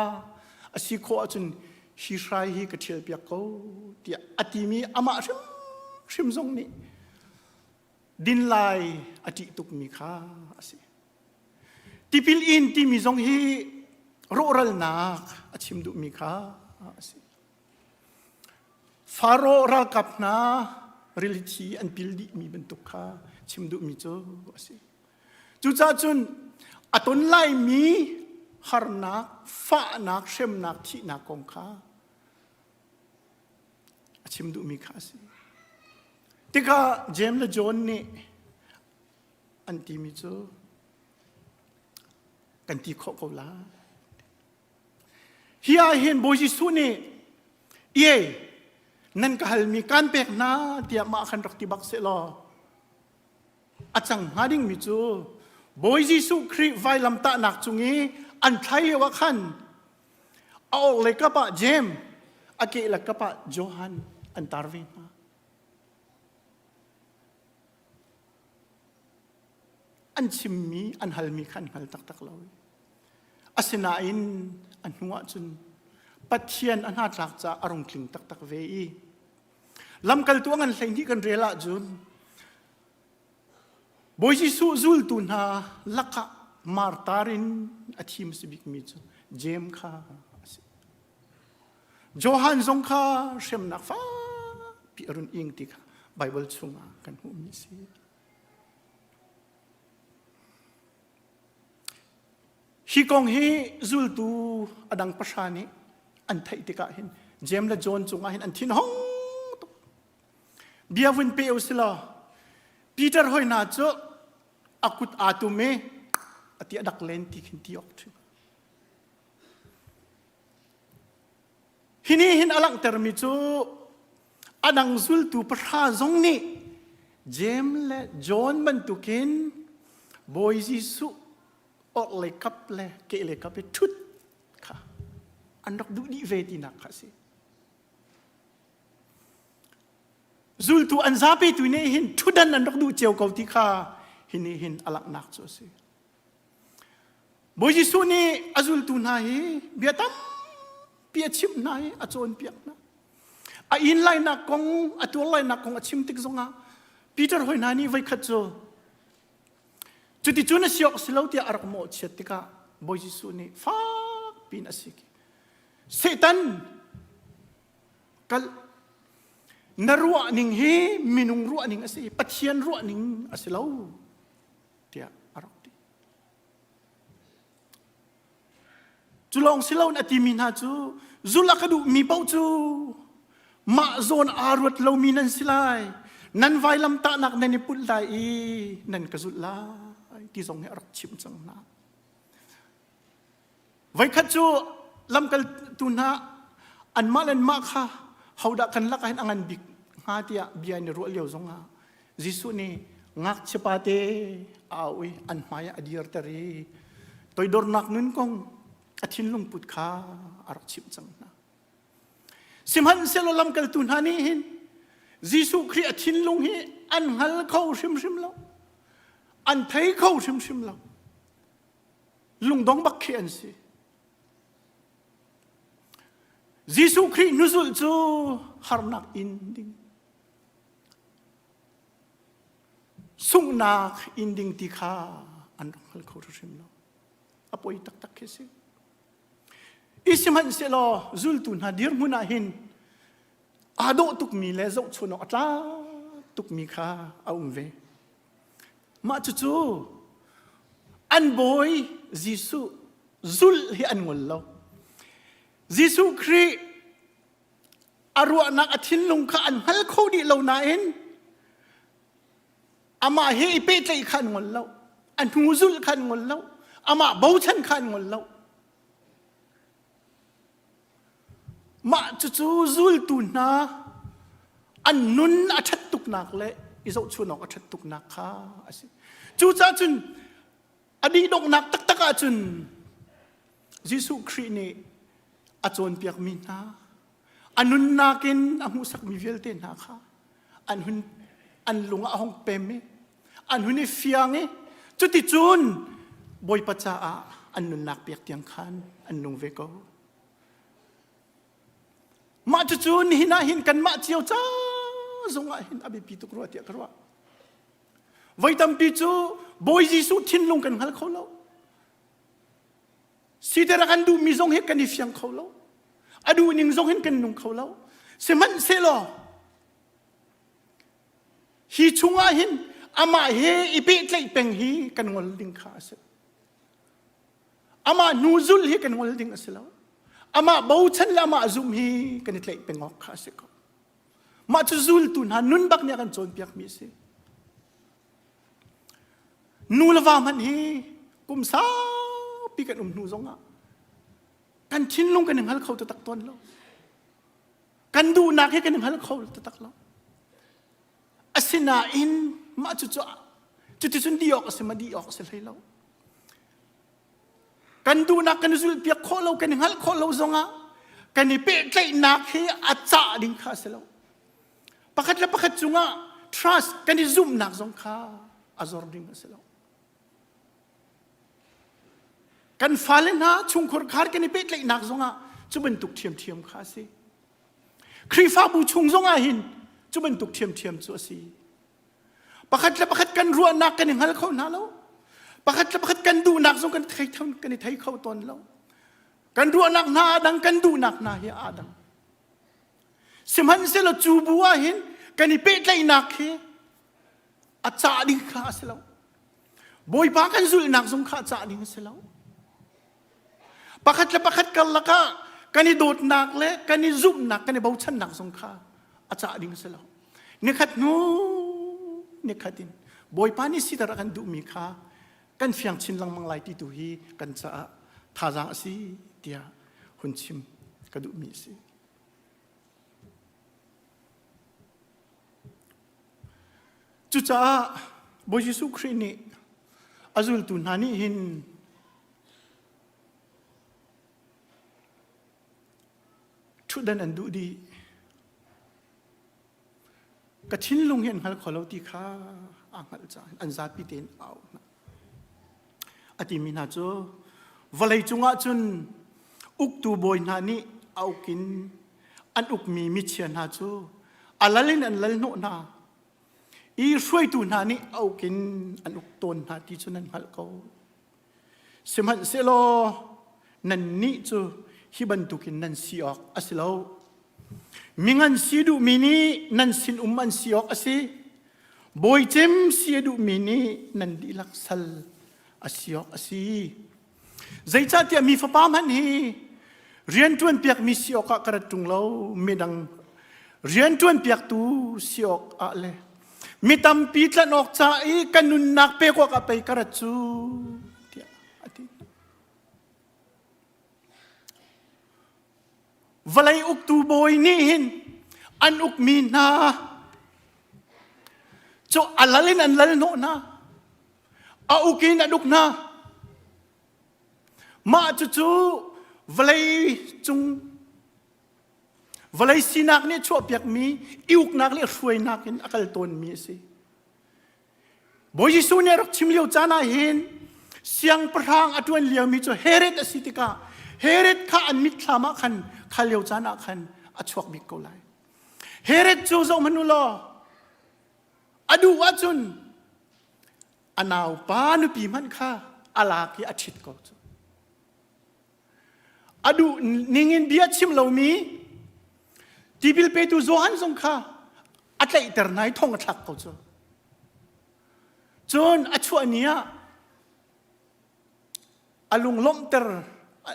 a si khawh ahcun hi hrai hi ka ṭhial piak ko tiah a timi amah hrimhrim zong nih din lai a ṭih tukmi kha a si. Tipil in timi zong hi rawhralnak a chim duhmi kha a si. Faro ralkap hna rili thi an pil dihmi bantuk kha chim duhmi cu a si. Cucaah cun a ton laimi harnak, fahnak, hremnak, thihnak kong kha a chim duhmi kha a si. Tikah Jeim le John nih an timi cu kan ti khawh ko lai. Hi ah hin Bawi Jesuh nih Iai nan ka halmi kaan pek hna tiah mah khan rak ti bak seh law a cang hnga dingmi cu Bawi Jesuh Khrih vailamtahnak cung i an thlai lio ah khan a orhlei kap ah Jeim a kehlei kap ah Johan an tar ve hna. An chimmi an halmi kha an hngal taktak lo. Asinain a hnu ahcun Pathian a hnatlak caah a rung tling taktak ve i lamkaltu a ngan 12 kan rel ahcun Bawi Jesuh zultu hna lakah martar in a thim si bikmi cu Jeim kha a si. Johan zong kha hremnak fakpi a run ing ti kha Baibal chungah kan hmuhmi a si. Hi kong hi zultu a dang pahra nih an theih tikah hin Jeim le John cungah hin an thin hong tuk. Bia vun pe u silaw Peter hoi hna cu a kut aa tum i a ti a dak len ti khin ti awk ṭhim. Hi nih hin a langhtermi cu a dang zultu pahra zong nih Jeim le John bantukin Bawi Jesuh orhlei kap le kehlei kap i ṭhut kha an rak duh dih ve tinak kha a si. Zultu an zapi tu nih hin ṭhutdan an rak duh cio ko ti kha hi nih hin a langhnak cu a si. Bawi Jesuh nih a zultu hna hi bia tampi a chimh hna i a cawnpiak hna. A inn lainak kong, a tuar lainak kong a chim tik zongah Peter hoi hna nih voikhat cu cuticun a si awk si lo tiah a rak mawhchiat tikah Bawi Jesuh nih fak piin a sik. Satan kal na ruah ning hi minung ruah ning a si, Pathian ruah ning a si lo. tiah a rak ti. Cu lawng si loin a timi hna cu zulh a ka duhmi paoh cu mah zawn aa ruat lomi nan si lai. Nan vailam tahnak nan i put lai i nan ka zulh lai ti zong hi a rak chimh cang hna. Voikhat cu lamkaltu hna anmah le anmah kha hodah kan lakah hin a ngan bik hnga tiah bia in i ruah lio zongah Jesuh nih ngakchia pate a au i an hmai ah a dirter i toidornak nun kong a thinlung put kha a rak chimh cang hna. Sihmanhsehlaw lamkaltu hna nih hin Jesuh Khrih a thinlung hi an hngal kho hrimhrim lo. An thei kho hrimhrim lo. Lungdong bak khi an si. Jesuh Khrih hnuzulh cu harnak in ding. Sunghnak in ding ti kha an rak hngal kho hrim lo. A poi taktak khi si. I sihmanhsehlaw zultu hna dirhmun ah hin aa dawh tukmi le zohchun awk a tlak tukmi kha a um ve. Mah cucu an bawi Jesuh zulh hi an ngol lo. Jesuh Khrih a ruahnak a thinlung kha an hngal kho dih lo nain amah he i pehtlaih kha an ngol lo a hnu zulh kha an ngol lo amah bochan kha an ngol lo mah cucu zultu hna an nun a ṭhat tuknak le i zohchun awk a ṭhat tuknak kha a si cucaah cun a dih donghnak taktak ahcun Jesuh Khrih nih a cawnpiakmi hna a nunnak in a hmuhsakmi vialte hna kha an hun an lung ah a hung pem i an hun i fiang i cuticun Bawipa caah an nunnak pek tiang khan an nung ve ko. Mah cucu nihin ah hin kanmah cio ca zong ah hin a biapi tuk rua tiah ka ruah. Voi tampi cu Bawi Jesuh thinlung kan hngal kho lo. Siter a kan duhmi zong hi kan i fiang kho lo. A duhning zong hin kan nung kho lo. Sihmanhsehlaw hi chungah hin amah he i pehtlaih peng hi kan ngol ding kha a si. Amah hnu zulh hi kan ngol ding a si lo. Amah bochan le amah zumh hi kan i tlaih peng awk kha a si ko. Mah cu zultu hna nun bak nih a kan cawnpiakmi a si. Nu le va hmanh hi kum saupi kan um hnu zongah kan thinlung kan i hngal kho taktak tawn lo. Kan duhnak hi kan i hngal kho taktak lo. Asinain mah cu cu cuticun di awk a si ma di awk a si hlei lo. Kan duhnak kan i zulhpiak khawh lo, kan i hngalh khawh lo zongah kan i pehtlaihnak hi a cah ding kha a si lo. Pakhat le pakhat cungah trust kan i zumhnak zong kha a zor ding a si lo. Kan fale hna chungkhur khar kan i pehtlaihnak zongah cu bantuk ṭhiamṭhiam kha a si. Khrihfabu chung zongah hin cu bantuk ṭhiamṭhiam cu a si. Pakhat le pakhat kan ruahnak kan i hngal kho hna lo. Pakhat le pakhat kan duhnak zong kan thei kan i thei kho tawn lo. Kan ruahnak hna a dang, kan duhnak hna hi aa dang. Sihmanhsehlaw cu bu ah hin kan i pehtlaihnak hi a cah ding kha a si lo. Bawipa kan zulhnak zong kha a cah ding a si lo. Pakhat le pakhat karlak ah kan i dawtnak le kan i zumhnak, kan i bochannak zong kha a cah ding a si lo. Nikhat hnu nikhat in Bawipa nih siter a kan duhmi kha kan fiang chin lengmang lai ti tu hi kan caah thazaang a si tiah hun chim ka duhmi a si. Cucaah Bawi Jesuh Khrih nih a zultu hna nih hin ṭhutdan an duh dih. Ka thinlung hi an hngal kho lo ti kha aa hngalh caah an zapi tein a auh hna. A timi hna cu vawlei cungah cun uktu bawi hna nih a uk in an ukmi michia hna cu a lal in an lal hnawh hna i hruaitu hna nih a uk in an uk tawn hna ti cu nan hngalh ko. Sihmanhsehlaw nannih cu hi bantukin nan si awk a si lo. Mingan si duhmi nih nan sinum an si awk a si. Bawicem si a duhmi nih nan dihlak sal a si awk a si. Zeicahtiah mi fapa hmanh hi rianṭuan piakmi si awkah ka rat ṭung lo, midang rianṭuan piaktu si awkah le mi tampi tlanh awk ca i ka nunnak pek awkah pei ka rat cu tiah a ti. Vawlei uktu bawi nih hin an ukmi hna cu a lal in an lal hnawh hna a uk in an uk hna mah cucu vawlei cung Vawlei sinak nih chuahpiakmi i uknak le hruainak in a kal tawnmi a si. Bawi Jesuh nih a rak chim lio caan ah hin siangpahrang a ṭuan liomi cu Herod a si tikah Herod kha an mitthlam ah khan kha lio caan ah khan a chuak bik ko lai. Herod cu zoh hmanh u law a duh ahcun a naupa nupi hmanh kha a lak i a ṭhit ko cu. A duh ningin bia chim lomi tipil petu Johan zong kha a tlaihter hna i thong a thlak ko cu. Cun a chuah ni ah a lunglawmhter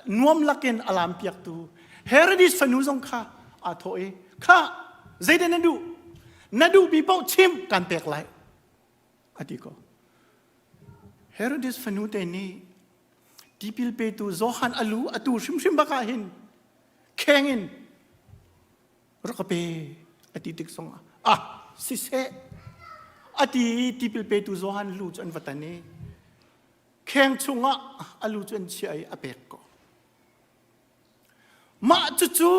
nuam lakin a lampiaktu. Herodis fanu zong kha aa thawh i kha zeidah na duh na duhmi paoh chim kan pek lai a ti ko. Herodis fanu te nih tipil petu Johan a lu atu hrimhrim bak ah hin kheng in rak ka pe a ti tik zong ah ah siseh a ti i tipil petu Johan lu cu an va tan i kheng chungah a lu cu an chiah i a pek ko. Mah cucu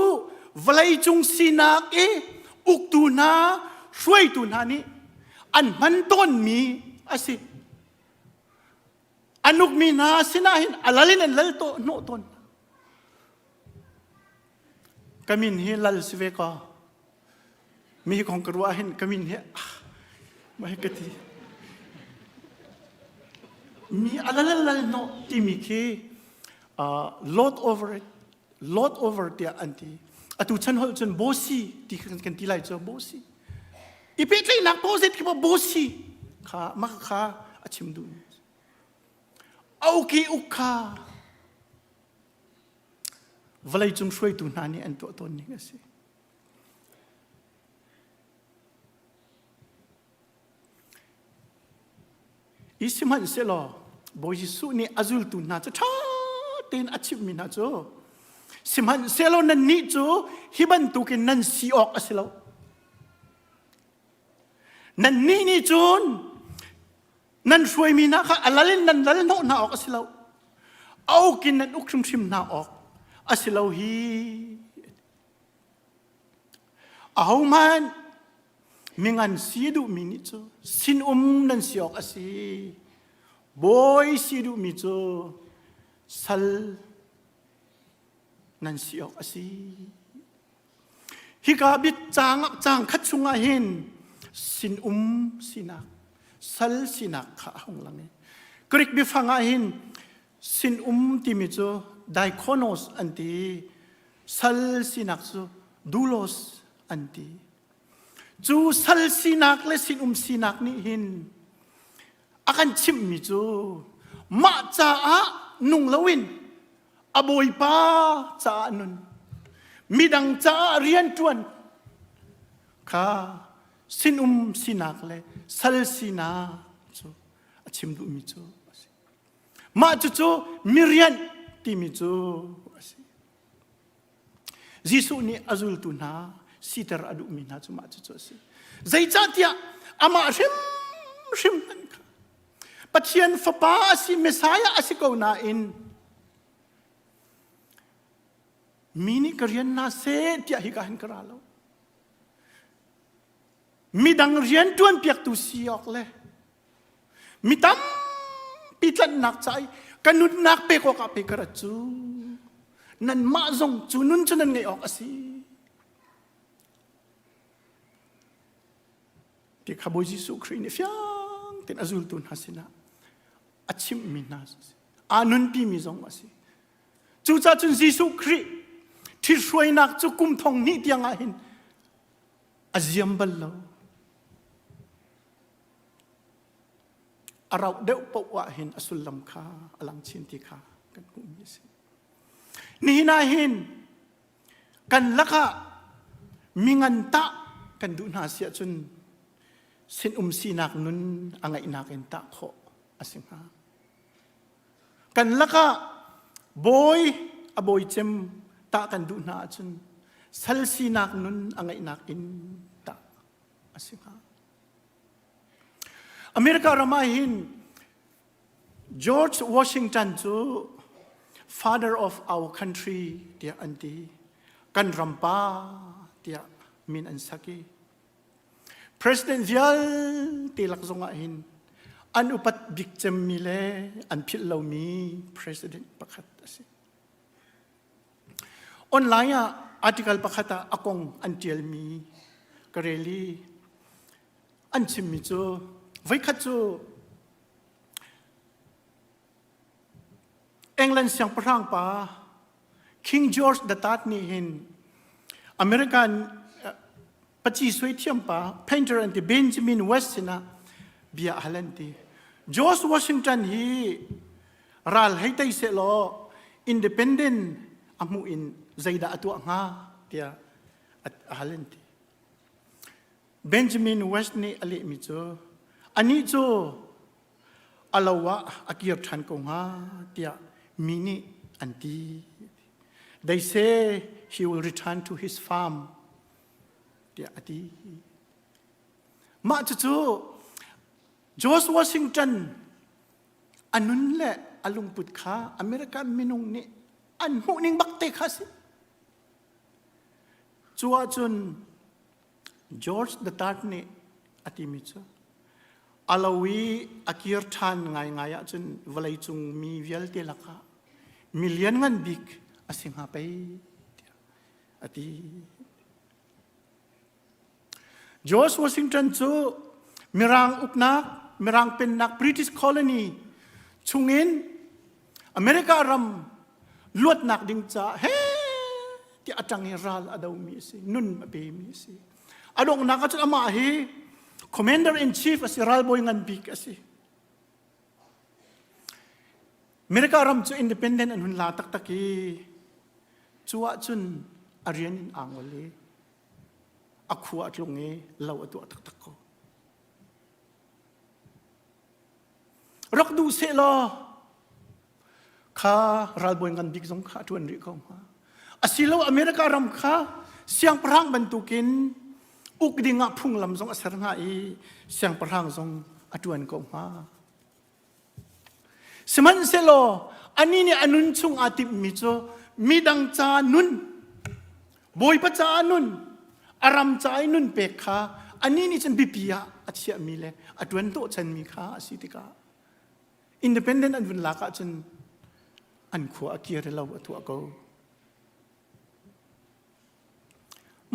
vawleicung sinak i uktu hna, hruaitu hna nih an hman tawnmi a si. An ukmi hna sinah hin a lal in an lal hnawh tawn. Ka min hi lal si ve kaw. Mi kong ka ruah hin ka min hi ah mah hi ka ti. Mi a lal lal hnawh timi khi uh, lord over it lord over tiah an ti. Atu chan holh cun bosi ti kan ti lai cu bosi. I pehtlaihnak pozet khi bosi kha mah kha a chim duh. Auki uk kha vawleicung hruaitu hna nih an tuah tawn ning a si. I sihmanhsehlaw Bawi Jesuh nih a zultu hna cu ṭha tein a chimhmi hna cu sihmanhsehlaw nannih cu hi bantukin nan si awk a si lo. Nannih nih cun nan hruaimi hna kha a lal in nan lal hnawh hna awk a si lo. A uk in nan uk hrimhrim hna awk a si lo hi. Ahohmanh mingan si duhmi nih cu sinum nan si awk a si. Bawi si duhmi cu sal nan si awk a si. Hika bit caang caang khat chungah hin sinum sinak, sal sinak kha a hung lang i Greek biafang ah hin sinum timi cu diakonos an ti. Sal sinak cu doulos an ti. Cu sal sinak le sinum sinak nih hin a kan chimhmi cu mah caah nung loin a bawipa caah nun midang caah rian ṭuan kha sinum sinak le sal sinak cu a chim duhmi cu a si. Mah cucu mirianh timi cu a si. Jesuh nih a zultu hna siter a duhmi hna cu mah cucu a si. Zeicahtiah amah hrimhrim hmanh kha Pathian fapa a si, Messiah a si ko nain mi nih ka rian hna seh tiah hika hin ka ra lo. Midang rian ṭuanpiaktu si awk le Mi tampi tlanhnak ca i ka nunnak pek awkah pe ka rat cu nanmah zong cu nun cu nan ngeih awk a si. Ti kha Bawi Jesuh Khrih nih fiang tein a zultu hna sinah a chimhmi hna a si. Aa nunpimi zong a si. Cucaah cun Jesuh Khrih ṭhithruainak cu kum thong hnih tiang ah hin a ziam bal lo. A rauh deuh paoh ah hin a sullam kha a lang chin ti kha kan hmuhmi a si. Nihin ah hin kan lakah mingan tah kan duh hna si ahcun sinum sinak nun a ngeihnak in tah khawh a si hnga. Kan lakah bawi a bawi cem tah kan duh hna ahcun sal sinak nun a ngeihnak in tah a si hnga. America ram ah hin George Washington cu father of our country tiah an ti. Kan ram pa tiah min an sak i President vialte lak zong ah hin an upat bik cemmi le an philh lomi president pakhat a si. Online ah article pakhat ah a kong an ṭialmi ka rel i an chimmi cu voikhat cu England siangpahrang pa King George the Third nih hin American paci suai thiam pa painter an ti Benjamin West sinah bia a hal an ti. George Washington hi ral hei tei sehlaw independent a hmuh in. zeidah a tuah hnga tiah a hal an ti. Benjamin West nih a lehmi cu anih cu a lo ah a kir ṭhan ko hnga tiah mi nih an ti. They say he will return to his farm tiah a ti. Mah cucu George Washington a nun le a lungput kha American minung nih an hmuhning bak te kha a si. Cu ahcun George the Third nih a timi cu a lo i a kir ṭhan ngaingai ahcun vawleicung mi vialte lakah mi lianngan bik a si hnga pei tiah a ti. George Washington cu Mirang uknak, Mirang pennak British colony chungin America ram luatnak ding caah he ti a ṭang i ral a domi a si, nun a pemi a si. A donghnak ahcun amah hi commander in chief a si, ralbawi ngan bik a si. America ram cu independent an hun la taktak i cu ahcun a rian in aa ngol i a khua a tlung i lo a tuah taktak ko. Rak duh seh law kha ralbawi ngan bik zong kha a ṭuan rih ko hnga. Asilo America ram kha siangpahrang bantukin uk ding ah phunglam zong a ser hnga i siangpahrang zong a ṭuan ko hnga. Sihmanhsehlaw anih nih a nun chung aa timhmi cu midang ca nun, Bawipa caah nun, a ram ca i nun pek kha anih nih cun biapi ah a chiahmi le a ṭuan hnawhchanmi kha a si tikah independent an vun lak ahcun an khua a kir lo a tuah ko.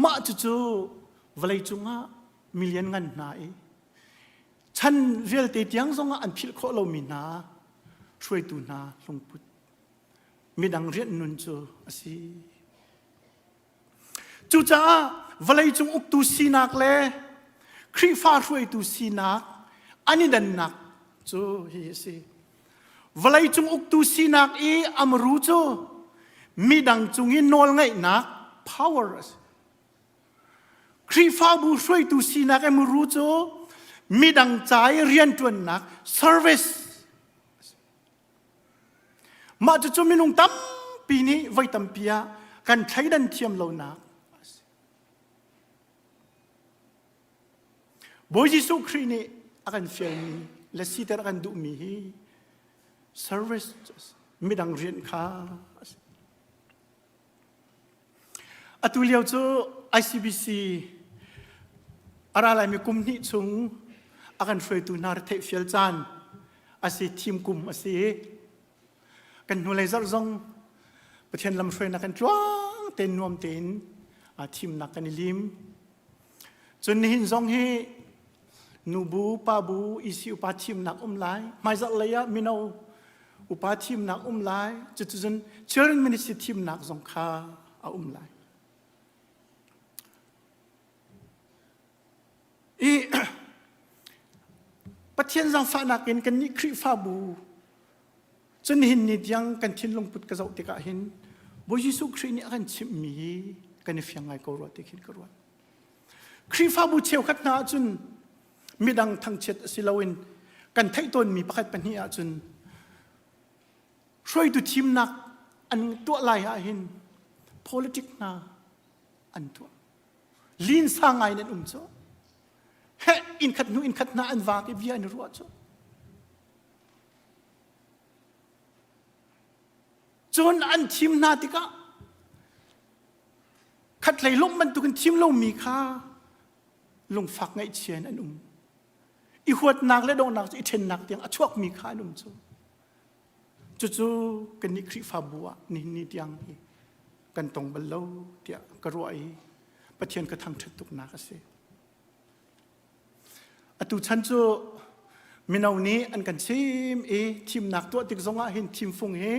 Mah cucu vawleicung ah million ngan hna i chan vialte tiang zongah an philh khawh lomi hna hruaitu hna lungput midang rian nun cu a si. Cucaah vawleicung uktu sinak le Khrihfa hruaitu sinak an i dannak cu hi a si. Vawleicung uktu sinak i amru cu midang cung i nawlngeihnak power a si. Khrihfabu hruaitu sinak i muru cu midang ca i rianṭuannak service Mah cucu minung tampi nih voi tampi ah kan thleidan thiam lonak a si. Bawi Jesuh Khrih nih a kan fialmi le siter a kan duhmi hi service midang rian kha a si. Atu lio cu ICBC a ra laimi kum hnih chung a kan hruaitu hna retheih fial caan a si thim kum a si i kan hnulei zarh zong Pathian lamhruainak kan tluang tein nuam tein thimnak kan i lim. Cun nihin zong hi nubu, pabu, EC upa thimnak um lai. Hmaizarh lei ah mino upa thimnak um lai. Cuticun children ministry thimnak zong kha a um lai. I Pathian zaangfahnak in kannih Khrihfabu cun nihin ni tiang kan thinlung put ka zoh tikah hin Bawi Jesuh Khrih nih a kan chimhmi hi kan i fiang ngai ko rua ti khin ka ruat. Khrihfabu cheukhat hna ahcun midang thangchiat a si loin kan theih tawnmi pakhat pahnih ahcun hruaitu thimnak an tuah lai ahhin politic hna an tuah. Linsa ngai in an um cu. Heh, inn khat hnu inn khat hna an vaak i bia an i ruah cu. Cun an thim hna tikah khatlei lawmh bantukin thim lomi kha lungfak ngaihchia in an um. I huatnak le donghnak cu i ṭhennak tiang a chuakmi kha an um cu. Cucu kannih Khrihfabu ah nihin ni tiang hi kan tong bal lo tiah ka ruah i Pathian ka thangṭhat tuknak a si. Atu chan cu mino nih an kan chim i thimnak tuah tik zongah hin thimfung hi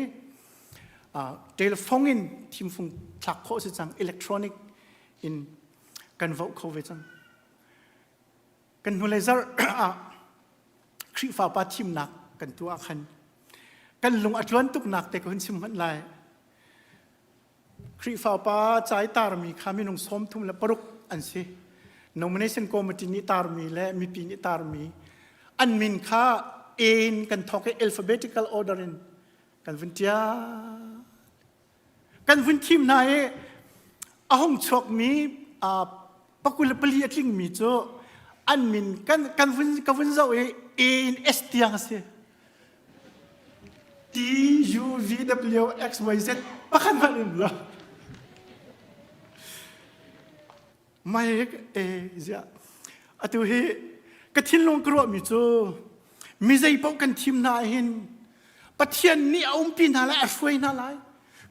telephone in thimfung thlak khawh si cang electronic in kan vote kho ve cang. Kan hnulei zarh ah Khrihfa pa thimnak kan tuah khan kan lung a tluan tuknak te ka hun chim hmanh lai. Khrihfa pa ca i tarmi kha minung 36 an si. Nomination committee nih tarmi le mipi nih tarmi an min kha A in kan thawk i alphabetical order in kan vun ṭial. Kan vun thim hna i a hung chuakmi pakul le pali a tlingmi cu an min kan, kan vun, ka vun zoh i A in S tiang a si. T U V W X Y Z pakhat hmanh um lo. Mai e ziah atu hi ka thinlung ka ruahmi cu mi zei paoh kan thim hna hin Pathian nih a umpi hna lai a hruai hna lai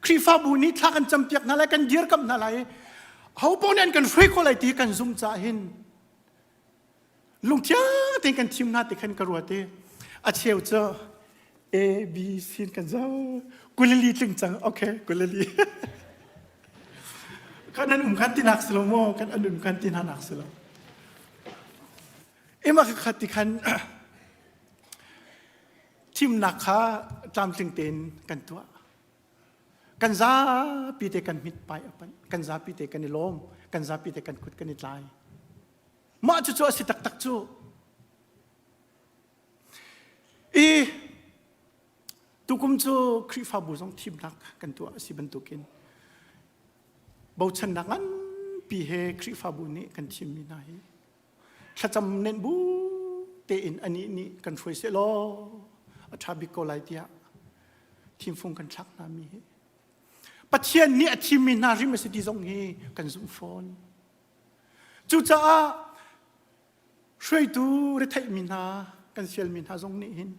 Khrihfabu nih thla kan campiak hna lai kan dirkamh hna lai ho paoh nih an kan hruai khawh lai ti kan zumh caah hin lungthiang tein kan thim hna ti khan ka ruat i a cheu cu A B C kan zo kulili tling cang okay kulili kan an um khan tinak si lo maw kan an um khan ti hna nak si lo ima khat ti khan thimnak kha tlamtling tein kan tuah kan zapi te kan mit pai a panh kan zapi te kan i lawm kan zapi te kan kut kan i tlai mah cu cu a si taktak cu i tukum cu Khrihfabu zong thimnak kan tuah a si bantukin bochannak nganpi he Khrihfabu nih kan thimmi hna hi thlacam nenh bu tein anih nih kan hruai seh law a ṭha bik ko lai tiah thimfung kan thlak hna mi hi Pathian nih a thimmi hna hrim a si ti zong hi kan zumh fawn. Cucaah hruaitu retheihmi hna kan sialmi hna zong nih hin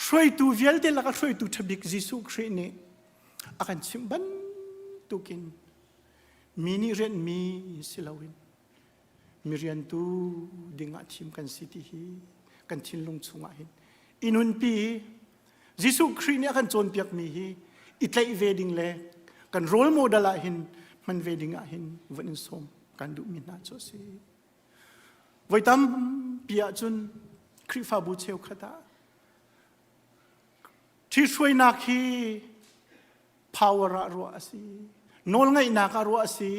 hruaitu vialte lakah hruaitu ṭhabik Jesuh Khrih nih a kan chimh bantukin mi nih rianhmi si loin mi riantu dingah thim kan si ti hi kan thinlung chungah hin i nunpi Jesuh Khrih nih a kan cawnpiakmi hi i tlaih ve ding le kan role model ah hin hman ve ding ah hin van in sawm kan duhmi hna cu a si. Voi tampi ahcun Khrihfabu cheukhat ah ṭhihruainak hi power ah ruah a si nawlngaihnak ah ruah a si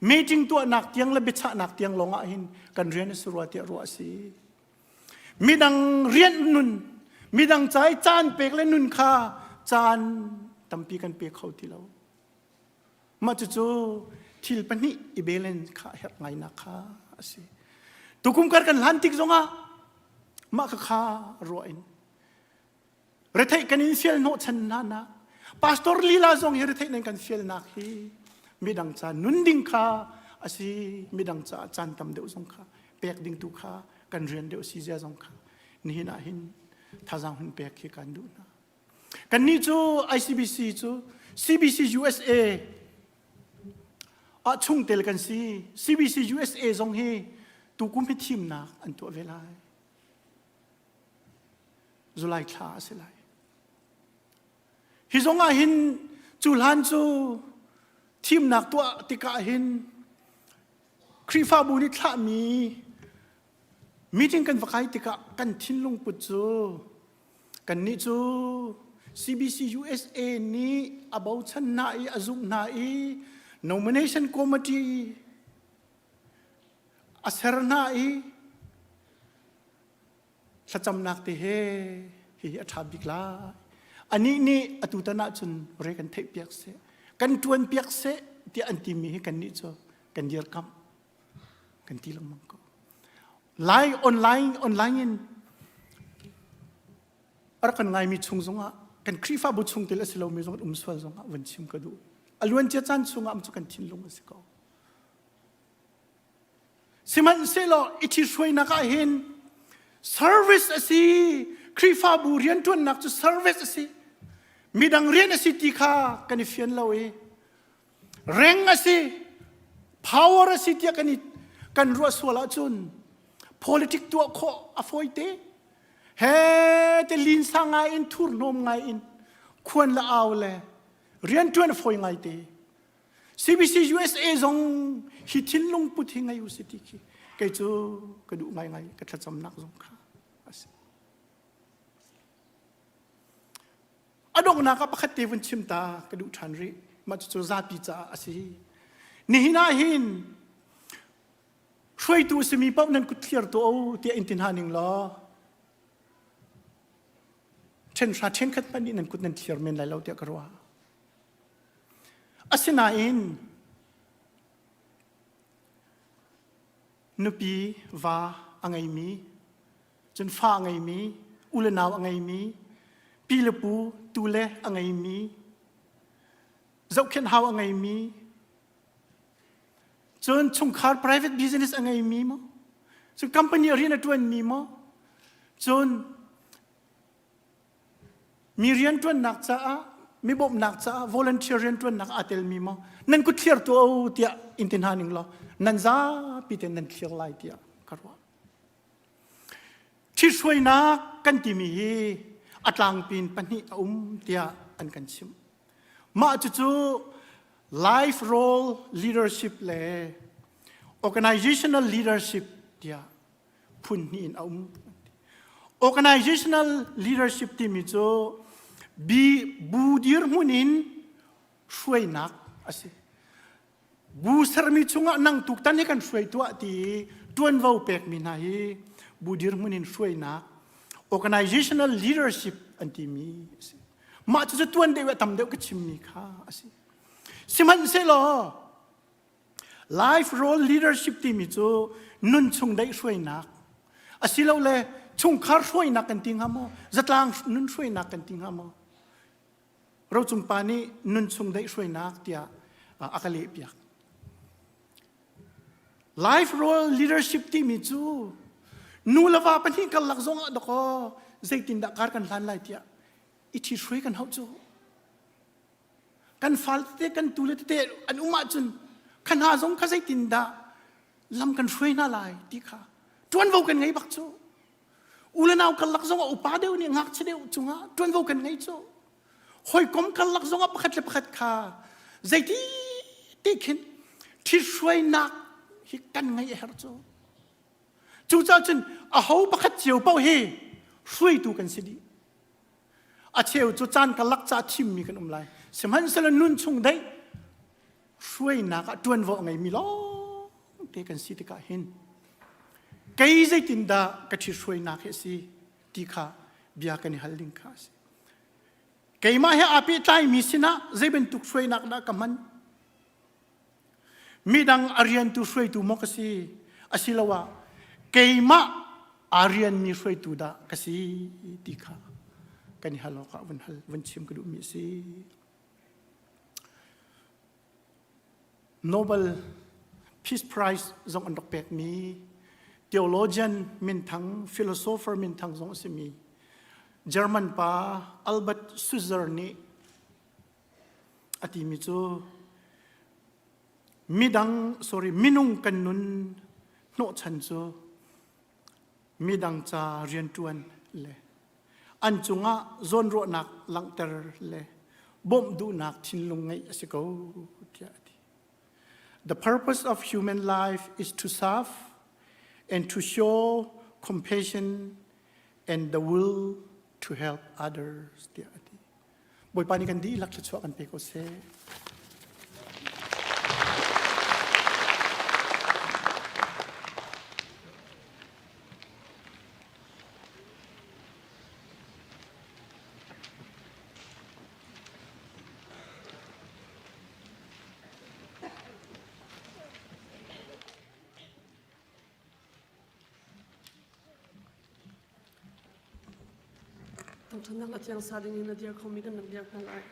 meeting tuahnak tiang le biachahnak tiang lawng ah hin kan rian a si rua tiah ruah a si midang rian nun midang ca i caan pek le nun kha caan tampi kan pe kho ti lo mah cucu thil pahnih i balance kha herh ngainak kha a si tukum kar kan hlan tik zongah mah kha kha ruah in retheih kan in fial hnawhchan hna na pastor lila zong hi retheih nan kan fialnak hi midang ca nun ding kha asi midang ca caan tam deuh zong kha pek ding tu kha kan rian deuh si zia zong kha nihin ah hin thazaang hun pek khi kan duh hna kannih cu ICBC cu CBC USA ah chungtel kan si CBC USA zong hi tukum hi thimnak an tuah ve lai July thla a si lai. Hi zong ah hin cu hlan cu thimnak tuah tikah hin Khrihfabu nih thlahmi meeting kan va kai tikah kan thinlung put cu kannih cu CBC USA nih a bochan hna i a zumh hna i nomination committee a ser hna i thlacamnak te he hihi a ṭha bik lai anih nih atu tan ahcun re kan theih piak seh kan ṭuan piak seh tiah an timi hi kannih cu kan dirkamh kan ti lengmang ko lai online online in a rak kan ngaimi chung zongah kan Khrihfabu chung tel a si lomi zong um sual zongah van chim ka duh a luancia caan chungah cu kan thinlung a si ko Sihmanhsehlaw i ṭhithruainak ah hin service a si. Khrihfabu rianṭuannak cu service a si. Midang rian a si ti kha kan i fian lo i reng a si, power a si tiah kan i kan ruah sual ahcun politic tuah khawh a fawi te. He te linsa ngai in thurhnawm ngai in khuan le au le rianṭuan a fawi ngai te. CBC USA zong hi thinlung put hi ngei u si ti khi kei cu ka duh ngaingai ka thlacamnak zong kha a si. A donghnak ah pakhat te vun chim ta ka duh ṭhan rih. Mah cucu zapi caah a si. Nihin ah hin hruaitu simi paoh nan kut thliar tuah u tiah in ti hna ning law ṭhenhra ṭhenkhat hmanh nih nan kut nan thliar men lai lo tiah ka ruah. Asinain nupi va a ngeimi cun fa a ngeimi u le nau a ngeimi pi le pu tu le a ngeimi zohkhenh hau a ngeimi cun chungkhar private business a ngeimi maw cun company rian a ṭuanmi maw cun Mi rianṭuannak caah, mi bawmhnak caah volunteer rianṭuannak aa telmi maw nan kut thliar tuah u tiah in ti hna ning law nan zapi tein nan thliar lai tiah ka ruah. Ṭhithruainak kan timi hi a tlangpin pahnih a um tiah an kan chimh. Mah cucu life role leadership le organizational leadership tiah phun hnih in a um. Organizational leadership timi cu bi bu dirhmun in hruainak a si. Bu sermi chungah nang tuktan hi kan hruai tuah ti tuanvo pekmi hna hi bu dirhmun in hruainak organizational leadership an timi a si. Mah cu cu tuan deuh tam deuh ka chimmi kha a si. Sihmanhsehlaw Life role leadership timi cu nun chung daih hruainak asilole chungkhar hruainak kan ti hnga maw zatlang nun hruainak kan ti hnga maw rocung pa nih nun chung daih hruainak tiah a ka leh piak life role leadership timi cu nu le va pahnih karlak zong ah dakaw zeitindah kar kan hlan lai tiah i ṭhi hruai kan hauh cu Kan fal tete kan tu le tete an um ahcun kha hna zong kha zeitindah lam kan hruai hna lai ti kha ṭuanvo kan ngei bak cu. U le nau karlak zong ah upa deuh nih ngakchia deuh cungah ṭuanvo kan ngei cu. Hawikom karlak zong ah pakhat le pakhat kha zeiti ti khin ṭhithruainak hi kan ngeih a herh cu. Cucaah cun aho pakhat cio paoh hi hruaitu kan si dih. A cheu cu caan karlak ca thimmi kan um lai. Sihmanhsehlaw nun chung daih hruainak ah ṭuanvo a ngeimi lawngte kan si tikah hin kei zeitindah ka ṭhithruainak hi a si ti kha bia kan i hal ding kha a si. Keimah he aa pehtlaimi sinah zei bantuk hruainak dah ka hman? Midang a riantu hruaitu maw ka si? Asiloah keimah aa rianmi hruaitu dah ka si ti kha kan i hal awkah vun hal vun chim ka duhmi a si. Nobel Peace Prize zong an rak pekmi theologian minthang philosopher minthang zong a simi German pa Albert Schweitzer nih A timi cu midang sorry minung kan nun hnawhchan cu midang ca rianṭuan le an cungah zawnruahnak langhter le bawmh duhnak thinlung ngeih a si ko tiah a ti. The purpose of human life is to serve and to show compassion and the will to help others tiah a ti. Bawipa nih kan dihlak thluachuah kan pe ko seh. Thangṭhatnak le thiangsa ding in a dir khomi kan rak dir hna lai.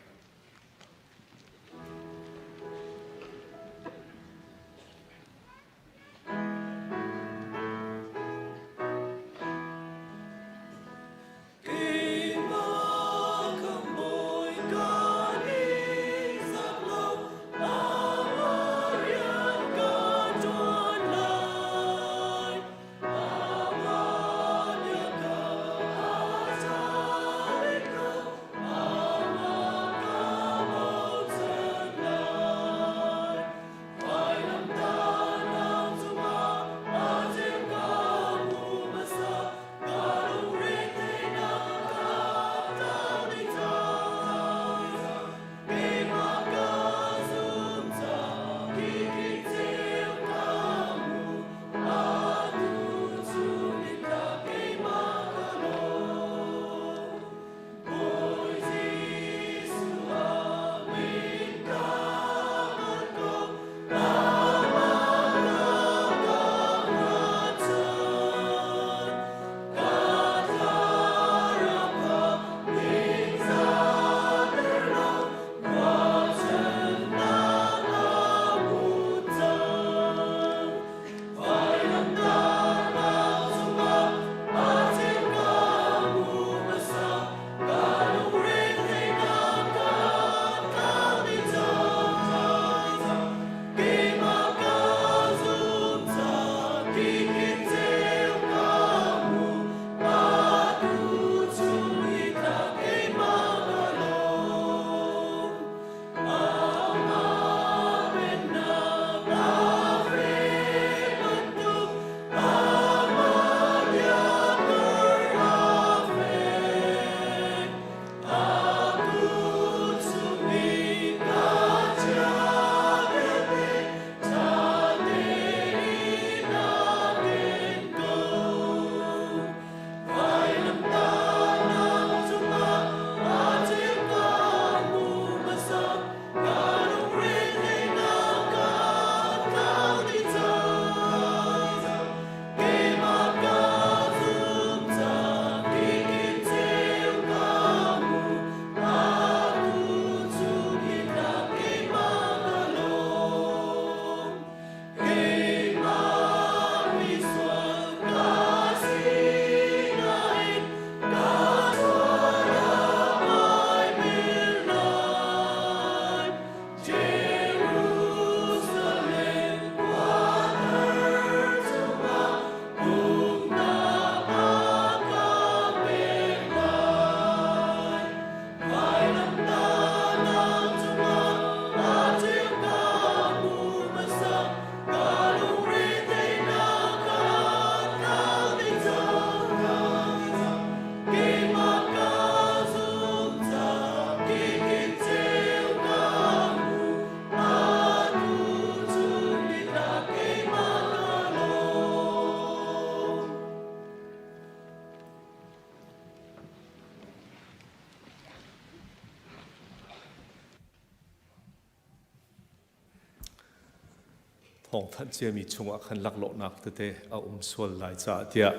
Thawngthanh ciami chungah khan laklawhnak tete a um sual lai caah tiah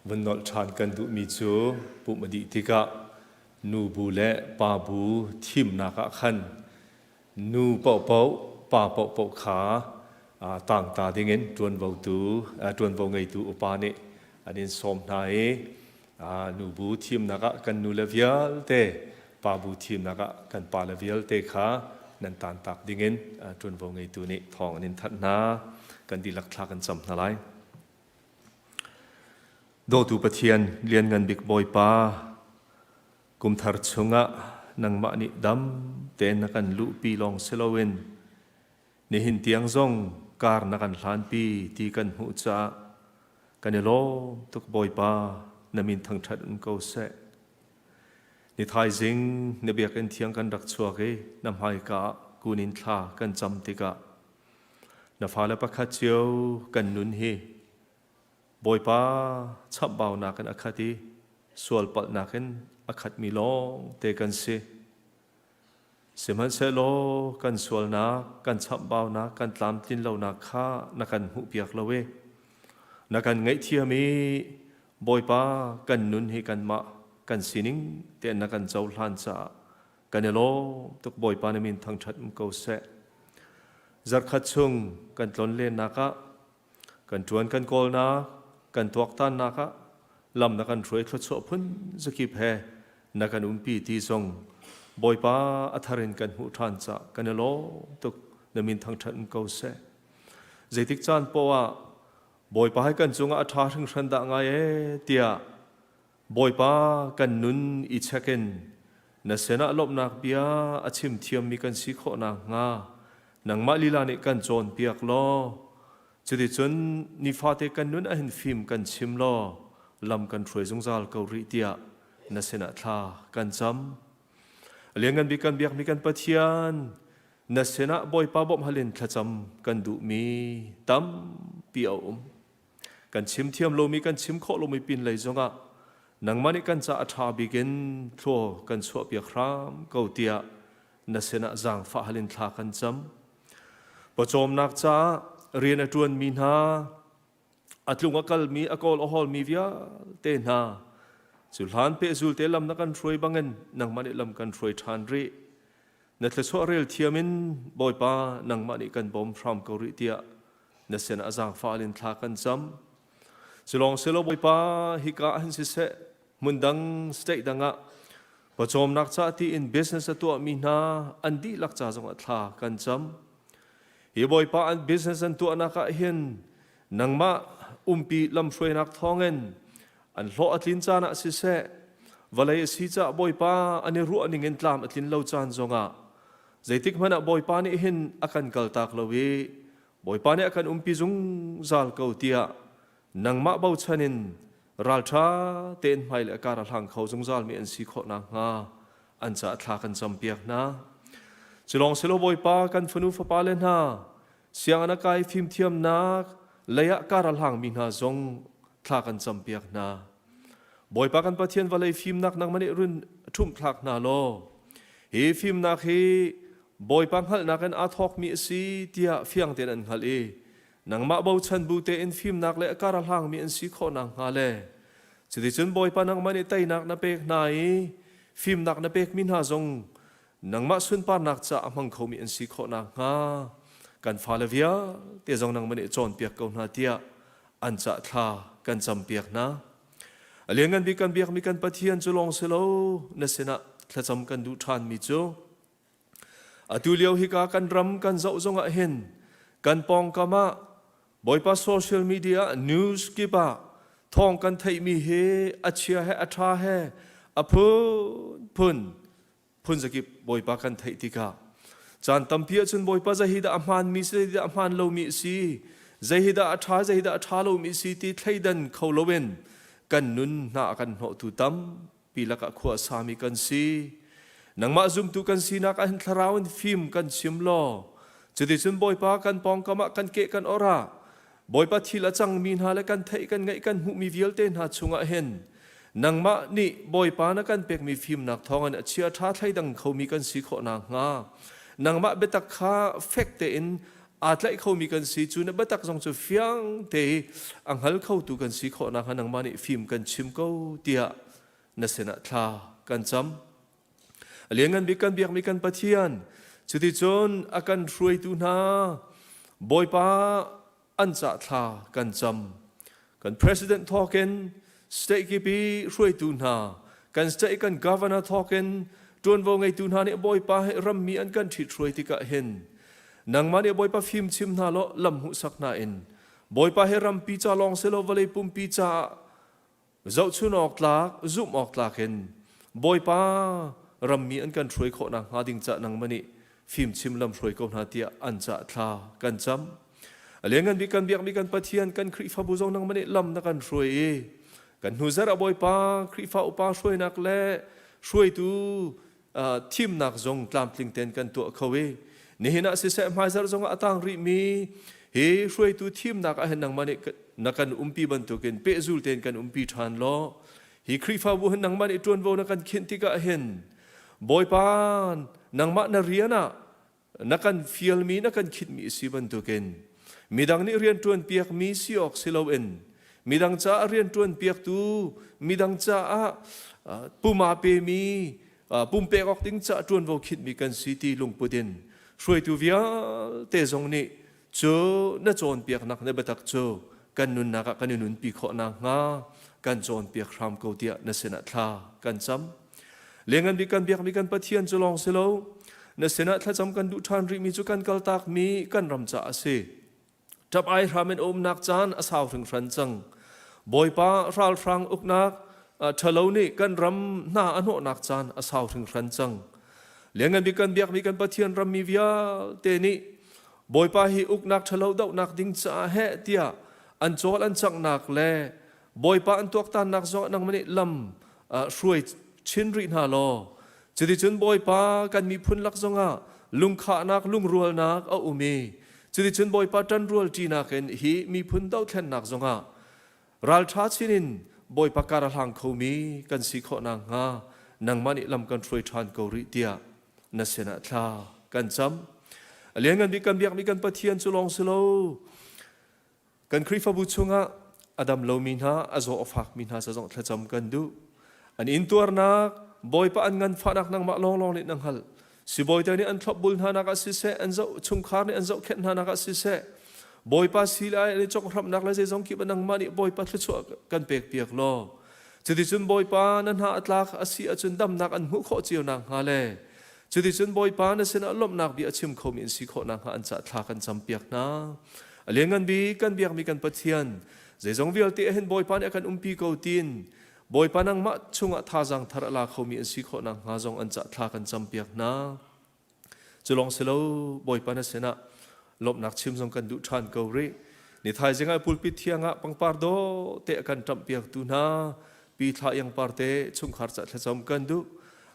vun nolh ṭhan kan duhmi cu pumh a dih tikah nu bu le pa bu thimnak ah khan nu paohpaoh pa paohpaoh kha tangta dingin ṭuanvotu ṭuanvo ngeitu upa nih an in sawm hna i nubu thimnak ah kan nule vialte pabu thimnak ah kan pale vialte kha nan tantak dingin ṭuanvo ngeitu nih thawng an in thanh hna. Kan dihlak thla kan cam hna lai. Dawtu Pathian lianngan bik Bawipa, kumthar chungah nangmah nih dam tein na kan luhpi lawng si loin nihin tiang zong kar na kan hlanpi ti kan hmuh caah kan i lawm tuk. Bawipa, na min thangṭhat in ko seh. Ni thaizing na biakinn thiang kan rak chuak i na hmaika ah kun in thla kan cam tikah na fale pakhat cio kan nun hi Bawipa chamhbaunak in a khat i sualpalhnak in a khatmi lawng te kan si. Sihmanhsehlaw kan sualnak, kan chamhbaunak, kan tlamtlin lonak kha na kan hmuhpiak lo i na kan ngaihthiam i Bawipa kan nun hi kanmah kan sining tein na kan cohlan caah kan i lawm tuk. Bawipa na min thangṭhat um ko seh. Zarkhat chung kan tlonlennak ah kan ṭuan kan kawlnak, kan tuaktannak ah lam na kan hruai, thluachuah phun zakip he na kan umpi ti zong Bawipa a thar in kan hmuh ṭhan caah kan i lawm tuk. Na min thangṭhat um ko seh. Zeitik caan poah ah Bawipa hi kan cungah a ṭha hringhran dah ngai ee tiah Bawipa kan nun i check in na sinah lawmhnak bia a chim thiammi kan si khawh nakhnga nangmah lila nih kan cawnpiak law, cuticun nifate kan nun ahhin fim kan chim law lam kan hruai zungzal ko rih tiah na sinah thla kan cam. Lianngan bik kan biakmi kan Pathian, na sinah Bawipa bawmh hal in thlacam kan duhmi tampi a um. Kan chim thiam lomi, kan chim khawh lomi pin lei zongah nangmah nih kan ca a ṭha bik in thlua kan chuahpiak hram ko tiah na sinah zaangfah hal in thla kan cam. Pawcawmnak caah rian a ṭuanmi hna, a tlung a kalmi, a kawl a hawlmi vialte hna cu hlan pehzul te lam na kan hruai bangin nangmah nih lam kan hruai ṭhan rih. Na thluachuah rel thiam in Bawipa nangmah nih kan bawm hram ko rih tiah na sinah zaangfah in thla kan cam. Culawng silo Bawipa, hika ah hin siseh, hmun dang state dang ah pawcawmnak ca tiin business a tuahmi hna an dihlak ca zongah thla kan cam. Hi Bawipa an business an tuahnak ah hin nangmah umpi lamhruainak thawngin an hlawh a tlin caan ah siseh, vawlei a si caah Bawipa an i ruah ning in tlam a tlin lo caan zongah zeitik hmanh ah Bawipa nih hin a kan kaltak lo i Bawipa nih a kan umpi zungzal ko tiah nangmah bochan in ralṭha tein hmai le kar a hlang kho zungzalmi an si khawh nakhnga an caah thla kan campiak hna. Culawng silo Bawipa, kan fanu fapa le hna sianginn a kai, fimthiamnak lei ah kar a hlangmi hna zong thla kan campiak hna. Bawipa kan Pathian, vawlei fimnak nangmah nih run ṭhumh thlak hna law hi fimnak hi Bawipa hngalhnak in aa thawkmi a si tiah fiang tein an hngalh i nangmah bochan bu tein fimnak le a kar a hlangmi an si khawh nakhnga le cuticun Bawipa nangmah nih teinak na pek hna i fimnak na pekmi hna zong nangmah sunparnak caah a hmang khomi an si khawh nakhnga kan fale vialte zong nangmah nih cawnpiak ko hna tiah an cah thla kan campiak hna. A lianngan bik kan biakmi kan Pathian, cu lawng si lo, na sinah thlacam kan duh ṭhanmi cu atu lio hika kan ram kan zoh zongah hin kan pawngkam ah Bawipa social media news kip ah thawng kan theihmi hi a chia he a ṭha he a phunphun phunzakip Bawipa kan theih tikah caan tampi ahcun Bawipa zei hi dah a hmaanmi si, zei dah a hmaan lomi a si, zei hi dah a ṭha, zei hi dah a ṭha lomi si ti thleidan kho loin kan nun hna a kan hnawhtu tampi lakah khua a sami kan si. Nangmah zumtu kan sinak ah hin thlarau in fim kan chim law cuticun Bawipa kan pawngkam ah kan keh kan or ah Bawipa thil a cangmi hna le kan theih kan ngaih kan hmuhmi vialte hna chungah hin nangmah nih Bawipa na kan pekmi fimnak thawngin a chia ṭha thleidang khomi kan si khawh nakhnga nangmah biatak kha fek tein Aa tlaih khomi kan si cu na biatak zong cu fiang te i a hngal khotu kan si khawh nakhnga nangmah nih fim kan chim ko tiah na sinah thla kan cam. A lianngan bik kan biakmi kan Pathian, cuticun a kan hruaitu hna Bawipa an cah thla kan cam. Kan president thawkin state kip i hruaitu hna, kan state kan governor thawkin ṭuanvo ngeitu hna nih Bawipa he rammi an kan ṭhithruai tikah hin nangmah nih Bawipa fim chim hna law lam hmuhsak hna in Bawipa he rampi ca lawng si lo vawlei pumpi caah Zohchun awk tlak, zumh awk tlak in Bawipa rammi an kan hruai khawh nakhnga ding cah nangmah nih fimchim lam hruai ko hna tiah an cah thla kan cam. A lianngan bik kan biakmi kan Pathian kan Khrihfabu zong nangmah nih lam na kan hruai i kan hnu zarh ah Bawipa Khrihfa upa hruainak le hruaitu thimnak zong tlamtling tein kan tuah kho i nihin ah siseh hmaizarh zong ah a tang rihmi hi hruaitu thimnak ah hin nangmah nih na kan umpi bantukin pehzul tein kan umpi ṭhan law hi Khrihfabu hin nangmah nih ṭuanvo na kan khinh tikah hin Bawipa nangmah na rian ah na kan fialmi na kan khitmi a si bantukin midang nih rianṭuan piakmi si awk si loin midang caah rianṭuan piaktu midang caah puma pemi pumpek awk ding caah ṭuanvo khitmi kan si ti lungput in hruaitu vialte zong nih cu na cawnpiaknak na biatak cu kan nunnak ah kan i nunpi khawh nakhnga kan cawnpiak hram ko tiah na sinah thla kan cam. Lianngan bik kan biakmi kan Pathian cu lawng si lo, na sinah thlacam kan duh ṭhan rihmi cu kan kaltakmi kan ram caah a si. Ṭap ai hram in a umnak caan a sau hringhran cang. Bawipa ralhrang uknak ṭhalo nih kan ram hna a hnawhnak caan a sau hringhran cang. Lianngan bik kan biakmi kan Pathian rammi vialte nih Bawipa hi uknak ṭhalo dohnak ding caah heh tiah an cawl an canghnak le Bawipa an tuaktannak zong nangmah nih lam hruai chin rih hna law cuticun Bawipa kan miphun lak zongah lungkhahnak lungrualnak a um i cuticun Bawipa ṭanrual ṭinak in hi miphun dohthlennak zongah ralṭha chin in Bawipa kar a hlang khomi kan si khawh nakhnga nangmah nih lam kan hruai ṭhan ko rih tiah na sinah thla kan cam. A lianngan bik kan biakmi kan Pathian cu lawng si lo. Kan Khrihfabu chungah a dam lomi hna, a zaw a fakmi hna ca zong thlacam kan duh. An intuarnak, Bawipa an nganfahnak nangmah lawnglawng nih na hngalh. Sibawi te nih an thlopbul hna nak ah siseh, an zoh chungkhar nih an zohkhenh hna nak ah siseh, Bawipa si le ai chokhrapnak le zeizong kip ah nangmah nih Bawipa thluachuah kan pek piak law. Cuticun Bawipa na hna a tlak a si ahcun damnak an hmuh khawh cio nakhnga le cuticun Bawipa na sinah lawmhnak bia a chim khomi an si khawh nakhnga an cah thla kan campiak hna. A lianngan bik kan biakmi kan Pathian, zeizong vialte ah hin Bawipa nih a kan umpi ko tiin Bawipa nangmah chungah thazaang thar a la khomi an si khawh nakhnga zong an cah thla kan campiak hna. Cu lawng si lo Bawipa na sinah lawmhnak chim zong kan duh ṭhan ko rih. Ni thaizing ah pulpit thiang ah pangpar dawh te a kan ṭamhpiaktu hna Pi Thla Iang Par te chungkhar cah thlacam kan duh.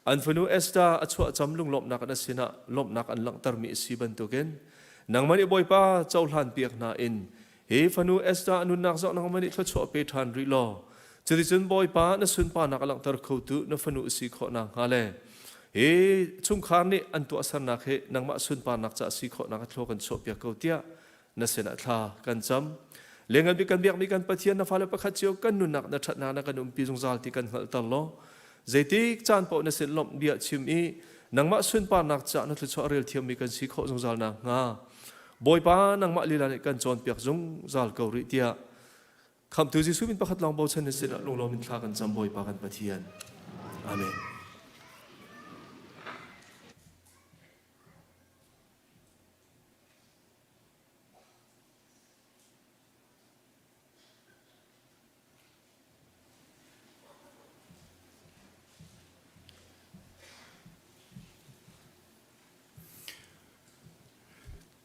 An fanu Esther a chuah cam lunglawmhnak na sinah lawmhnak an langhtermi a si bantukin nangmah nih Bawipa cohlan piak hna in hi fanu Esther a nunnak zoh nangmah nih thluachuah pe ṭhan rih law cuticun Bawipa na sunparnak a langhter khotu na fanu a si khawh nakhnga le hi chungkhar nih an tuahsernak hi nangmah sunparnak ca a si khawh nak thlua kan chuahpiak ko tiah na sinah thla kan cam. Lengan bik kan biakmi kan Pathian na fale pakhat cio kan nunnak na ṭhatnak na kan umpi zungzal ti kan hngalhter law zeitik caan paoh na sin lawmh bia chim i nangmah sunparnak ca na thluachuah rel thiammi kan si khawh zungzal nakhnga Bawipa nangmah lila nih kan cawnpiak zungzal ko rih tiah Khamhtu Jesuh min pakhat lawng bochan na sinah lunglawm in thla kan cam Bawipa kan Pathian. Amen.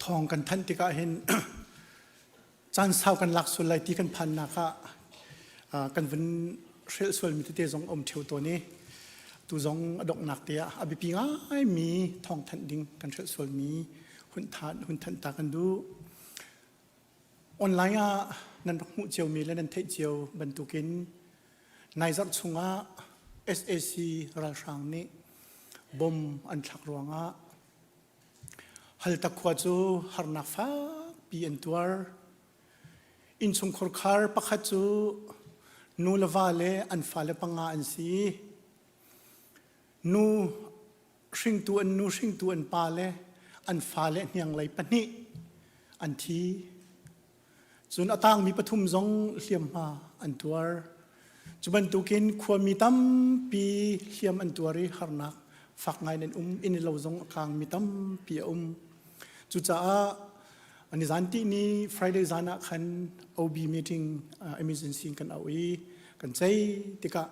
Thawng kan thanh tikah hin caan sau kan lak sual lai ti kan phannak ah kan vun hrelh sualmi tete zong a um ṭheo tawn i tu zong a donghnak te ah a biapi ngaimi thawng thanh ding kan hrelh sualmi hun thanh ta kan duh. Online ah nan rak hmuh ciomi le nan theih cio bantukin nai zarh chungah SAC ralhrang nih bom an thlak ruangah. Haltak khua cu harnak fakpi an tuar. Innchungkhar khar pakhat cu nu le va le an fale panga an si. Nu hringtu an nu hringtu an pa le an fale hnianglei pahnih an thi. Cun a tangmi pathum zong hliamhma an tuar. Cu bantukin khuami tampi hliam an tuar i harnak fak ngai nan um. Inn lo zong a kangmi tampi a um. Cucaah nizan tihni Friday zan ah khan OB meeting emergency kan auh i kan ceih tikah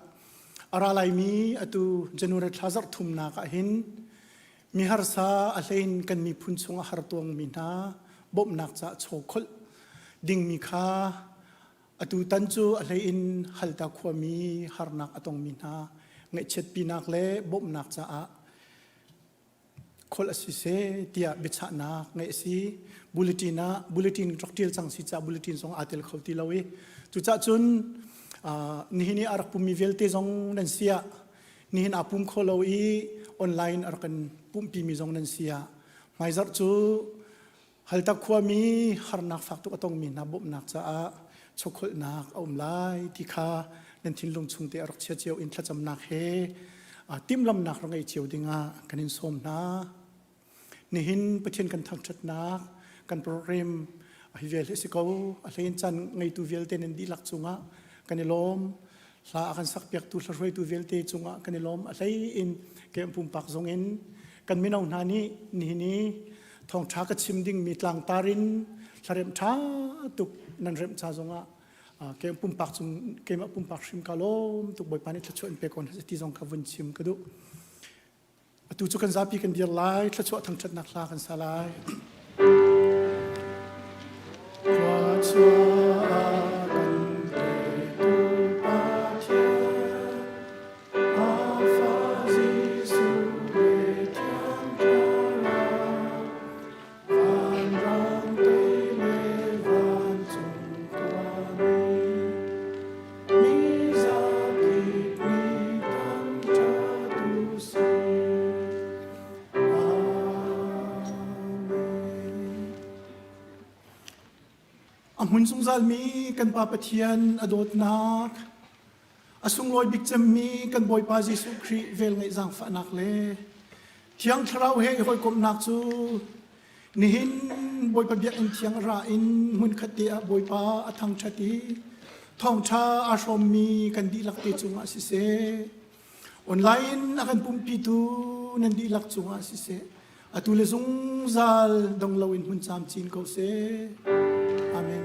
a ra laimi atu January thla zarh thumnak ah hin Miharsa a hlein kan miphun chung a har tuangmi hna bawmhnak caah chawkholh dingmi kha atu tan cu a hlein Halta khuami harnak a tongmi hna ngaihchiatpinak le bawmhnak caah kholh a si seh tiah biachahnak ngeih a si. Bulletin ah bulletin rak ṭial cang si caah bulletin zong aa tel kho ti lo i cucaah cun nihin i a rak pummi vialte zong nan si ah Nihin aa pum kho lo i online a rak kan pumhpimi zong nan si ah hmaizarh cu Haltak khuami harnak fak tuk a tongmi hna bawmhnak caah chawkholhnak a um lai ti kha nan thinlung chung te a rak chia cio in thlacamnak he timhlamnak rak ngei cio dingah kan in sawm hna. Nihin Pathian kan thangṭhatnak kan program hi vial hi si ko. A hlein caan ngeitu vialte nan dihlak cungah kan i lawm. Hla a kan sakpiaktu hlahruaitu vialte cungah kan i lawm. A hlei in keimah pumpak zong in kan mino hna nih nihin i thawngṭha ka chim dingmi tlangtar in hlaremh ṭha tuk nan remh ca zongah keimah pumpak cung keimah pumpak hrim ka lawm tuk Bawipa nih thluachuah in pe ko hna ti zong kha vun chim ka duh. Atu cu kan zapi kan dir lai, thluachuah thangṭhatnak hla kan sa lai. Thluachuah kan petu Pathian, a Fa Jesuh le Thiang Thlarau, vanrang te le vancung khuami, mi zapi nih thangṭhat u sih. Amen. A hmun zungzalmi kan Pa Pathian a dawtnak, a sunglawi bik cemmi kan Bawipa Jesuh Khrih velngeih zaangfahnak le Thiang Thlarau he i hawikomhnak cu Nihin Bawipa biakinn thiang ra in hmunkhat te ah Bawipa a thangṭhat i thawngṭha aa hrawmmi kan dihlak te cungah siseh, online a kan pumhpitu nan dihlak cungah siseh, atu le zungzal dong loin hmun camcin ko seh. Amen.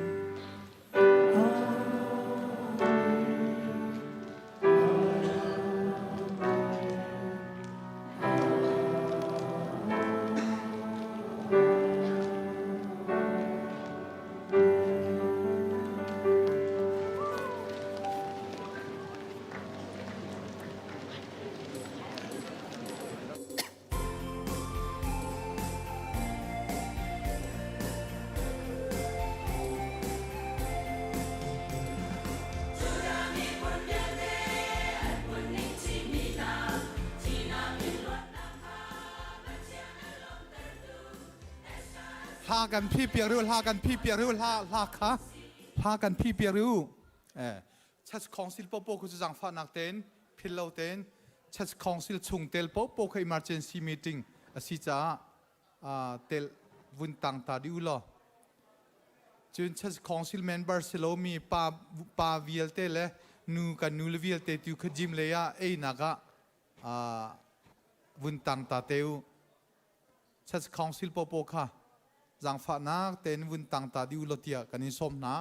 Hla kan phi piak riu hla kan phi piak riu hla hla kha hla kan phi piak riu eh church council popo khu chu zangfah nak ten phil lo ten church council chung tel popo kha emergency meeting asi caah tel vun tang ta dih u law cun church council member si lomi pa pa vialte le nu kan nu le vialte tu kha gym lei ah einak ah vun tang ta te u church council popo kha zaangfahnak tein vun tang ta dih u law tiah kan in sawm hna.